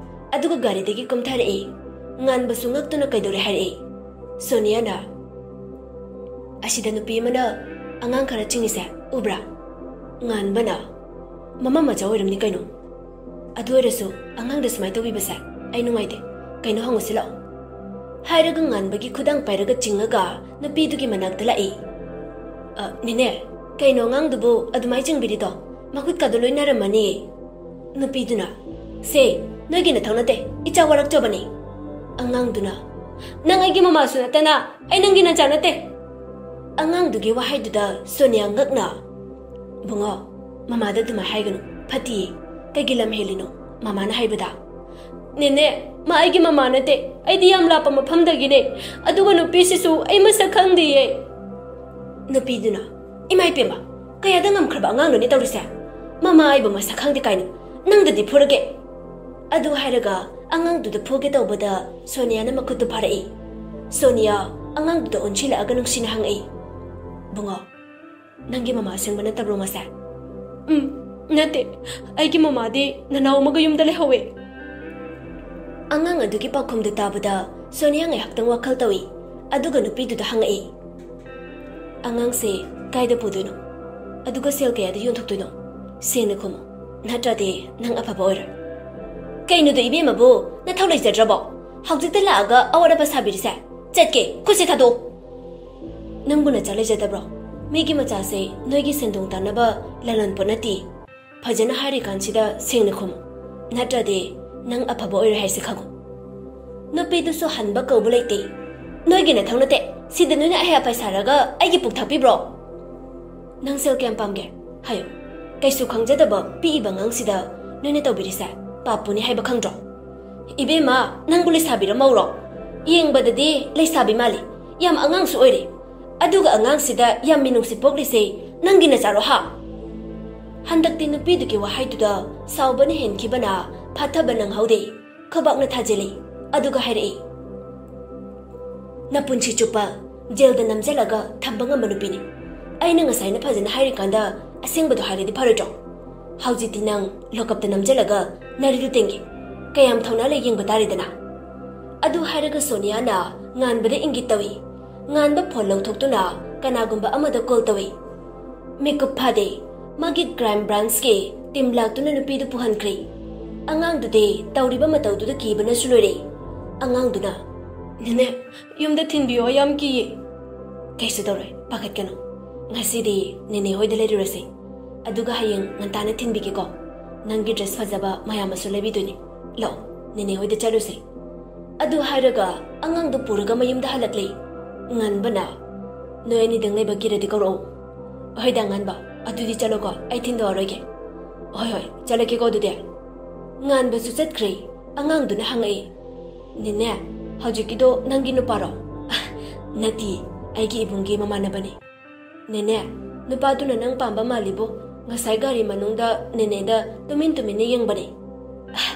ꯑꯗꯨꯒ ꯒꯥꯔꯤꯗꯒꯤ ꯀꯨꯝꯊꯔꯛꯏ꯫ ꯉꯥꯟꯕꯁꯨ ꯉꯛꯇꯨꯅ ꯀꯩꯗꯧꯔꯦ ꯍꯥꯏꯔꯛꯏ꯫ ꯁꯣꯅꯤꯌꯥꯅ, "ꯑꯁꯤꯗ ꯅꯨꯄꯤ ꯑꯃꯅ ꯑꯉꯥꯡ ꯈꯔ ꯆꯤꯡꯉꯤꯁꯦ ꯎꯕ꯭ꯔꯥ?" ꯉꯥꯟꯕꯅ, "ꯃꯃꯥ ꯃꯆꯥ ꯑꯣꯏꯔꯝꯅꯤ ꯀꯩꯅꯣ꯫ ꯑꯗꯨ ꯑꯣꯏꯔꯁꯨ ꯑꯉꯥꯡꯗ ꯁꯨꯃꯥꯏꯅ ꯇꯧꯕꯤꯕꯁꯦ ꯑꯩ ꯅꯨꯡꯉꯥꯏꯇꯦ꯫ ꯀꯩꯅꯣ ꯍꯪꯉꯨꯁꯤ ꯂꯥꯛꯑꯣ꯫" ꯍꯥꯏꯔꯒ ꯉꯥꯟꯕꯒꯤ ꯈꯨꯗꯥꯡ ꯄꯥꯏꯔꯒ ꯆꯤꯡꯉꯒ ꯅꯨꯄꯤꯗꯨꯒꯤ ꯃꯅꯥꯛꯇ ꯂꯥꯛꯏ꯫ "ꯑ, ꯅꯦꯅꯦ, ꯀꯩꯅꯣ ꯑꯉꯥꯡꯗꯨꯕꯨ ꯑꯗꯨꯃꯥꯏꯅ ꯆꯤꯡꯕꯤꯔꯤꯗꯣ? ꯃꯈꯨꯠꯀꯥꯗꯣ ꯂꯣꯏ ꯅꯥꯔꯝꯃꯅꯤ꯫" ꯅꯨꯄꯤꯗꯨꯅ, "ꯁꯦ, ꯅꯣꯏꯒꯤ ꯅꯊꯧ ꯅꯠꯇꯦ, ꯏꯆꯥ ꯋꯥꯔꯛꯆꯕꯅꯤ꯫" ꯑꯉꯥꯡꯗꯨꯅ, "ꯅꯪ ꯑꯩꯒꯤ ꯃꯃꯥꯁꯨ ꯅꯠꯇꯅ ꯑꯩ ꯅꯪꯒꯤ ꯅꯆꯥ ꯅꯠꯇꯦ꯫" ꯑꯉꯥꯡꯗꯨꯒꯤ ꯋꯥꯍꯩꯗꯨꯗ ꯁꯣꯅꯤꯌꯥ ꯉꯛꯅ, "ꯕꯨꯡꯉꯣ, ꯃꯃꯥꯗ ꯑꯗꯨꯃꯥꯏ ꯍꯥꯏꯒꯅꯨ, ꯐꯠꯇꯤꯌꯦ꯫ ꯀꯩꯒꯤ ꯂꯝ ꯍꯦꯜꯂꯤꯅꯣ ꯃꯃꯥꯅ ꯍꯥꯏꯕꯗ?" "ꯅꯦꯅꯦ, ꯃꯥ ꯑꯩꯒꯤ ꯃꯃꯥ ꯅꯠꯇꯦ, ꯑꯩꯗꯤ ꯌꯥꯝ ꯂꯥꯞꯄ ꯃꯐꯝꯗꯒꯤꯅꯦ꯫ ꯑꯗꯨꯒ ꯅꯨꯄꯤꯁꯤꯁꯨ ꯑꯩ ꯃꯁꯛ ꯈꯪꯗꯤꯌꯦ꯫" ꯅꯨꯄꯤꯗꯨꯅ, "ꯏꯃꯥ ꯏꯄꯦꯝꯃ, ꯀꯌꯥꯗ ꯉꯝꯈ꯭ꯔꯕ ꯑꯉꯥꯡꯅꯣꯅꯦ ꯇꯧꯔꯤꯁꯦ? "ꯃꯃꯥ ꯑꯩꯕꯨ ꯃꯁꯛ ꯈꯪꯗꯦ ꯀꯥꯏꯅ, ꯅꯪꯗꯗꯤ ꯐꯨꯔꯒꯦ!" ꯑꯗꯨ ꯍꯥꯏꯔꯒ ꯑꯉꯥꯡꯗꯨꯗ ꯐꯨꯒꯦ ꯇꯧꯕꯗ ꯁꯣꯅꯤꯌꯥꯅ ꯃꯈꯨꯠꯇꯨ ꯐꯥꯔꯛꯏ꯫ ꯁꯣꯅꯤꯌꯥ ꯑꯉꯥꯡꯗꯨꯗ ꯑꯣꯟꯁꯤꯜꯂꯛꯑꯒ ꯅꯨꯡꯁꯤꯅ ꯍꯪꯉꯛꯏ, "ꯕꯨꯡꯉꯣ, ꯅꯪꯒꯤ ꯃꯃꯥ ꯑꯁꯦꯡꯕ ꯅꯠꯇꯕ꯭ꯔꯣ ꯃꯁꯦ?" "ꯎꯝ, ꯅꯠꯇꯦ꯫ ꯑꯩꯒꯤ ꯃꯃꯥꯗꯤ ꯅꯅꯥꯎ ꯑꯃꯒ ꯌꯨꯝꯗ ꯂꯩꯍꯧꯋꯦ꯫" ꯑꯉꯥꯡ ꯑꯗꯨꯒꯤ ꯄꯥꯎꯈꯨꯝꯗꯨ ꯇꯥꯕꯗ ꯁꯣꯅꯤꯌꯥ ꯉꯥꯏꯍꯥꯛꯇꯪ ꯋꯥꯈꯜ ꯇꯧꯏ꯫ ꯑꯗꯨꯒ ꯅꯨꯄꯤꯗꯨꯗ ꯍꯪꯉꯛꯏ, "ꯑꯉꯥꯡꯁꯦ ꯀꯥꯏꯗ ꯄꯨꯗꯣꯏꯅꯣ? ꯑꯗꯨꯒ ꯁꯦꯜ ꯀꯌꯥꯗ ꯌꯣꯟꯊꯣꯛꯇꯣꯏꯅꯣ? ꯁꯦꯡꯅ ꯈꯨꯝꯃꯨ, ꯅꯠꯇ꯭ꯔꯗꯤ ꯅꯪ ꯑꯐꯕ ꯑꯣꯏꯔꯣꯏ꯫" "ꯀꯩꯅꯣꯗꯣ ꯏꯕꯦꯝꯃꯕꯨ, ꯅꯊꯧ ꯂꯩꯖꯗ꯭ꯔꯕꯣ? ꯍꯧꯖꯤꯛꯇ ꯂꯥꯛꯑꯒ ꯑꯋꯥꯠ ꯑꯄꯥ ꯁꯥꯕꯤꯔꯤꯁꯦ? ꯆꯠꯀꯦ, ꯈꯨꯠꯁꯦ ꯊꯥꯗꯣꯛꯑꯣ꯫" "ꯅꯪꯕꯨ ꯅꯆꯥ ꯂꯩꯖꯗꯕ꯭ꯔꯣ? ꯃꯤꯒꯤ ꯃꯆꯥꯁꯦ ꯅꯣꯏꯒꯤ ꯁꯦꯟꯗꯣꯡ ꯇꯥꯟꯅꯕ ꯂꯂꯣꯟ ꯄꯣꯠ ꯅꯠꯇꯦ꯫ ꯐꯖꯅ ꯍꯥꯏꯔꯤꯀꯥꯟꯁꯤꯗ ꯁꯦꯡꯅ ꯈꯨꯝꯃꯨ, ꯅꯠꯇ꯭ꯔꯗꯤ ꯅꯪ ꯑꯐꯕ ꯑꯣꯏꯔꯣꯏ ꯍꯥꯏꯁꯦ ꯈꯪꯉꯨ꯫" ꯅꯨꯄꯤꯗꯨꯁꯨ ꯍꯟꯕ ꯀꯧꯕ ꯂꯩꯇꯦ꯫ "ꯅꯣꯏꯒꯤ ꯅꯊꯧ ꯅꯠꯇꯦ꯫ ꯁꯤꯗ ꯅꯣꯏꯅ ꯑꯍꯩ ꯑꯄꯥꯏ ꯁꯥꯔꯒ ꯑꯩꯒꯤ ꯄꯨꯛ ꯊꯛꯄꯤꯕ꯭ꯔꯣ? ꯅꯪ ꯁꯦꯜ ꯀꯌꯥꯝ ꯄꯥꯝꯒꯦ? ꯍꯥꯏꯌꯨ꯫ ꯀꯩꯁꯨ ꯈꯪꯖꯗꯕ ꯄꯤꯛꯏꯕ ꯑꯉꯥꯡꯁꯤꯗ ꯅꯣꯏꯅ ꯇꯧꯕꯤꯔꯤꯁꯦ ꯄꯥꯞꯄꯨꯅꯤ ꯍꯥꯏꯕ ꯈꯪꯗ꯭ꯔꯣ?" "ꯏꯕꯦꯝꯃ, ꯅꯪꯕꯨ ꯂꯩꯁꯥꯕꯤꯔ ꯃꯧꯔꯣ? ꯌꯦꯡꯕꯗꯗꯤ ꯂꯩꯁꯥꯕꯤ ꯃꯥꯜꯂꯤ꯫ ꯌꯥꯝ ꯑꯉꯥꯡꯁꯨ ꯑꯣꯏꯔꯤ꯫ ꯑꯗꯨꯒ ꯑꯉꯥꯡꯁꯤꯗ ꯌꯥꯝ ꯃꯤꯅꯨꯡꯁꯤ ꯄꯣꯛꯂꯤꯁꯦ ꯅꯪꯒꯤ ꯅꯆꯥꯔꯣ ꯍꯥ?" ꯍꯟꯗꯛꯇꯤ ꯅꯨꯄꯤꯗꯨꯒꯤ ꯋꯥꯍꯩꯗꯨꯗ ꯁꯥꯎꯕꯅ ꯍꯦꯟꯈꯤꯕꯅ ꯐꯥꯊꯕ ꯅꯪꯍꯧꯗꯦ꯫ ꯈꯨꯕꯥꯛꯅ ꯊꯥꯖꯤꯜꯂꯤ꯫ ꯑꯗꯨꯒ ꯍꯥꯏꯔꯛꯏ, "ꯅꯄꯨꯟꯁꯤ ꯆꯨꯞꯄ ꯖꯦꯜꯗ ꯅꯝꯖꯜꯂꯒ ꯊꯝꯕ ꯉꯝꯕ ꯅꯨꯄꯤꯅꯤ꯫ ꯑꯩꯅ ꯉꯁꯥꯏꯅ ꯐꯖꯅ ꯍꯥꯏꯔꯤꯀꯥꯟꯗ ꯑꯁꯦꯡꯕꯗꯣ ꯍꯥꯏꯔꯗꯤ ꯐꯔꯣꯏꯗ꯭ꯔꯣ? ꯍꯧꯖꯤꯛꯇꯤ ꯅꯪ ꯂꯣꯀꯞꯇ ꯅꯝꯖꯜꯂꯒ ꯅꯔꯤꯗꯨ ꯇꯦꯡꯒꯦ꯫ ꯀꯌꯥꯝ ꯊꯧꯅꯥ ꯂꯩ ꯌꯦꯡꯕ ꯇꯥꯔꯦꯗꯅ꯫" ꯑꯗꯨ ꯍꯥꯏꯔꯒ ꯁꯣꯅꯤꯌꯥꯅ ꯉꯥꯟꯕꯗ ꯏꯪꯒꯤꯠ ꯇꯧꯏ꯫ ꯉꯥꯟꯕ ꯐꯣꯟ ꯂꯧꯊꯣꯛꯇꯨꯅ ꯀꯅꯥꯒꯨꯝꯕ ꯑꯃꯗ ꯀꯣꯜ ꯇꯧꯏ꯫ ꯃꯤꯀꯨꯞ ꯐꯥꯗꯦ, ꯃꯥꯒꯤ ꯀ꯭ꯔꯥꯏꯝ ꯕ꯭ꯔꯥꯟꯁꯀꯤ ꯇꯤꯝ ꯂꯥꯛꯇꯨꯅ ꯅꯨꯄꯤꯗꯨ ꯄꯨꯍꯟꯈ꯭ꯔꯦ꯫ ꯑꯉꯥꯡꯗꯨꯗꯤ ꯇꯧꯔꯤꯕ ꯃꯇꯧꯗꯨꯗ ꯀꯤꯕꯅꯁꯨ ꯂꯣꯏꯔꯦ꯫ ꯑꯉꯥꯡꯗꯨꯅ, "ꯅꯦꯅꯦ, ꯌꯨꯝꯗ ꯊꯤꯟꯕꯤꯌꯣ, ꯑꯩ ꯌꯥꯝ ꯀꯤꯌꯦ꯫" "ꯀꯩꯁꯨ ꯇꯧꯔꯣꯏ, ꯄꯥꯈꯠꯀꯅꯨ꯫ ꯉꯁꯤꯗꯤ ꯅꯦꯅꯦ ꯍꯣꯏꯗ ꯂꯩꯔꯨꯔꯁꯤ, ꯑꯗꯨꯒ ꯍꯌꯦꯡ ꯉꯟꯇꯥꯅ ꯊꯤꯟꯕꯤꯒꯦꯀꯣ꯫ ꯅꯪꯒꯤ ꯗ꯭ꯔꯦꯁ ꯐꯖꯕ ꯃꯌꯥꯝ ꯑꯃꯁꯨ ꯂꯩꯕꯤꯗꯣꯏꯅꯤ꯫ ꯂꯥꯛꯑꯣ, ꯅꯦꯅꯦ ꯍꯣꯏꯗ ꯆꯠꯂꯨꯁꯤ꯫" ꯑꯗꯨ ꯍꯥꯏꯔꯒ ꯑꯉꯥꯡꯗꯨ ꯄꯨꯔꯒ ꯃꯌꯨꯝꯗ ꯍꯜꯂꯛꯂꯦ꯫ ꯉꯟꯕꯅ, "ꯅꯣꯏ ꯑꯅꯤꯗꯪ ꯂꯩꯕ ꯀꯤꯔꯗꯤ ꯀꯧꯔꯛꯑꯣ꯫" "ꯍꯣꯏꯗ ꯉꯟꯕ, ꯑꯗꯨꯗꯤ ꯆꯠꯂꯣꯀꯣ, ꯑꯩ ꯊꯤꯟꯗꯣꯛꯑꯔꯣꯏꯒꯦ꯫" "ꯍꯣꯏ ꯍꯣꯏ, ꯆꯠꯂꯒꯦꯀꯣ ꯑꯗꯨꯗꯤ꯫" ꯉꯥꯟꯕꯁꯨ ꯆꯠꯈ꯭ꯔꯦ꯫ ꯑꯉꯥꯡꯗꯨꯅ ꯍꯪꯉꯛꯏ, "ꯅꯦꯅꯦ, ꯍꯧꯖꯤꯛꯀꯤꯗꯣ ꯅꯪꯒꯤ ꯅꯨꯄꯥꯔꯣ?" "ꯅꯠꯇꯤꯌꯦ, ꯑꯩꯒꯤ ꯏꯕꯨꯡꯒꯤ ꯃꯃꯥꯟꯅꯕꯅꯤ꯫" "ꯅꯦꯅꯦ, ꯅꯨꯄꯥꯗꯨꯅ ꯅꯪ ꯄꯥꯝꯕ ꯃꯥꯜꯂꯤꯕꯣ꯫ ꯉꯁꯥꯏ ꯒꯥꯔꯤ ꯃꯅꯨꯡꯗ ꯅꯦꯅꯦꯗ ꯇꯨꯃꯤꯟ ꯇꯨꯃꯤꯟꯅ ꯌꯦꯡꯕꯅꯦ꯫ ꯑꯥ,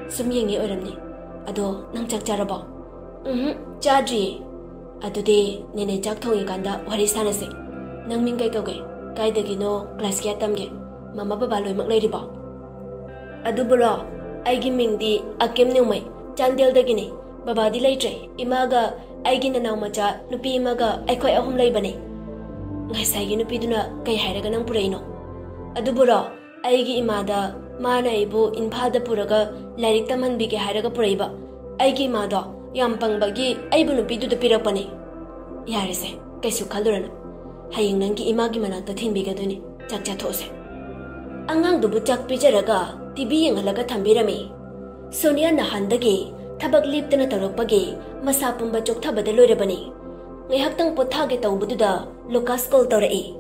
ꯁꯨꯝ ꯌꯦꯡꯉꯤ ꯑꯣꯏꯔꯝꯅꯤ꯫ ꯑꯗꯣ ꯅꯪ ꯆꯥꯛ ꯆꯥꯔꯕꯣ? ꯎꯝꯍꯨꯝ, ꯆꯥꯗ꯭ꯔꯤꯌꯦ꯫ ꯑꯗꯨꯗꯤ ꯅꯦꯅꯦ ꯆꯥꯛ ꯊꯣꯡꯉꯤꯀꯥꯟꯗ ꯋꯥꯔꯤ ꯁꯥꯟꯅꯁꯦ꯫ ꯅꯪ ꯃꯤꯡ ꯀꯩ ꯀꯧꯒꯦ? ꯀꯥꯏꯗꯒꯤꯅꯣ? ꯀ꯭ꯂꯥꯁ ꯀꯌꯥ ꯇꯝꯒꯦ? ꯃꯃꯥ ꯕꯕꯥ ꯂꯣꯏꯅꯃꯛ ꯂꯩꯔꯤꯕꯣ? ꯑꯗꯨꯕꯨꯔꯣ, ꯑꯩꯒꯤ ꯃꯤꯡꯗꯤ ꯑꯀꯤꯝ ꯅ꯭ꯌꯨꯃꯩ, ꯆꯥꯟꯗꯦꯜꯗꯒꯤꯅꯤ꯫ ꯕꯕꯥꯗꯤ ꯂꯩꯇ꯭ꯔꯦ꯫ ꯏꯃꯥꯒ ꯑꯩꯒꯤ ꯅꯅꯥꯎ ꯃꯆꯥ ꯅꯨꯄꯤ ꯑꯃꯒ ꯑꯩꯈꯣꯏ ꯑꯍꯨꯝ ꯂꯩꯕꯅꯤ꯫ ꯉꯁꯥꯏꯒꯤ ꯅꯨꯄꯤꯗꯨꯅ ꯀꯩ ꯍꯥꯏꯔꯒ ꯅꯪ ꯄꯨꯔꯛꯏꯅꯣ? ꯑꯗꯨꯕꯨꯔꯣ, ꯑꯩꯒꯤ ꯏꯃꯥꯗ ꯃꯥꯅ ꯑꯩꯕꯨ ꯏꯝꯐꯥꯜꯗ ꯄꯨꯔꯒ ꯂꯥꯏꯔꯤꯛ ꯇꯝꯍꯟꯕꯤꯒꯦ ꯍꯥꯏꯔꯒ ꯄꯨꯔꯛꯏꯕ꯫ ꯑꯩꯒꯤ ꯏꯃꯥꯗꯣ ꯌꯥꯝ ꯄꯪꯕꯒꯤ ꯑꯩꯕꯨ ꯅꯨꯄꯤꯗꯨꯗ ꯄꯤꯔꯛꯄꯅꯤ꯫ ꯌꯥꯔꯦꯁꯦ, ꯀꯩꯁꯨ ꯈꯜꯂꯨꯔꯅꯨ꯫ ꯍꯌꯦꯡ ꯅꯪꯒꯤ ꯏꯃꯥꯒꯤ ꯃꯅꯥꯛꯇ ꯊꯤꯟꯕꯤꯒꯗꯣꯏꯅꯤ꯫ ꯆꯥꯛ ꯆꯥꯊꯣꯛꯑꯁꯦ꯫ ꯑꯉꯥꯡꯗꯨꯕꯨ ꯆꯥꯛ ꯄꯤꯖꯔꯒ ꯇꯤꯚꯤ ꯌꯦꯡꯍꯜꯂꯒ ꯊꯝꯕꯤꯔꯝꯃꯤ꯫ ꯁꯣꯅꯤꯌꯥ ꯅꯍꯥꯟꯗꯒꯤ ꯊꯕꯛ ꯂꯦꯞꯇꯅ ꯇꯧꯔꯛꯄꯒꯤ ꯃꯁꯥ ꯄꯨꯝꯕ ꯆꯣꯛꯊꯕꯗ ꯂꯣꯏꯔꯕꯅꯤ꯫ ꯉꯥꯏꯍꯥꯛꯇꯪ ꯄꯣꯊꯥꯒꯦ ꯇꯧꯕꯗꯨꯗ ꯂꯨꯀꯥꯁ ꯀꯣꯜ ꯇꯧꯔꯛꯏ꯫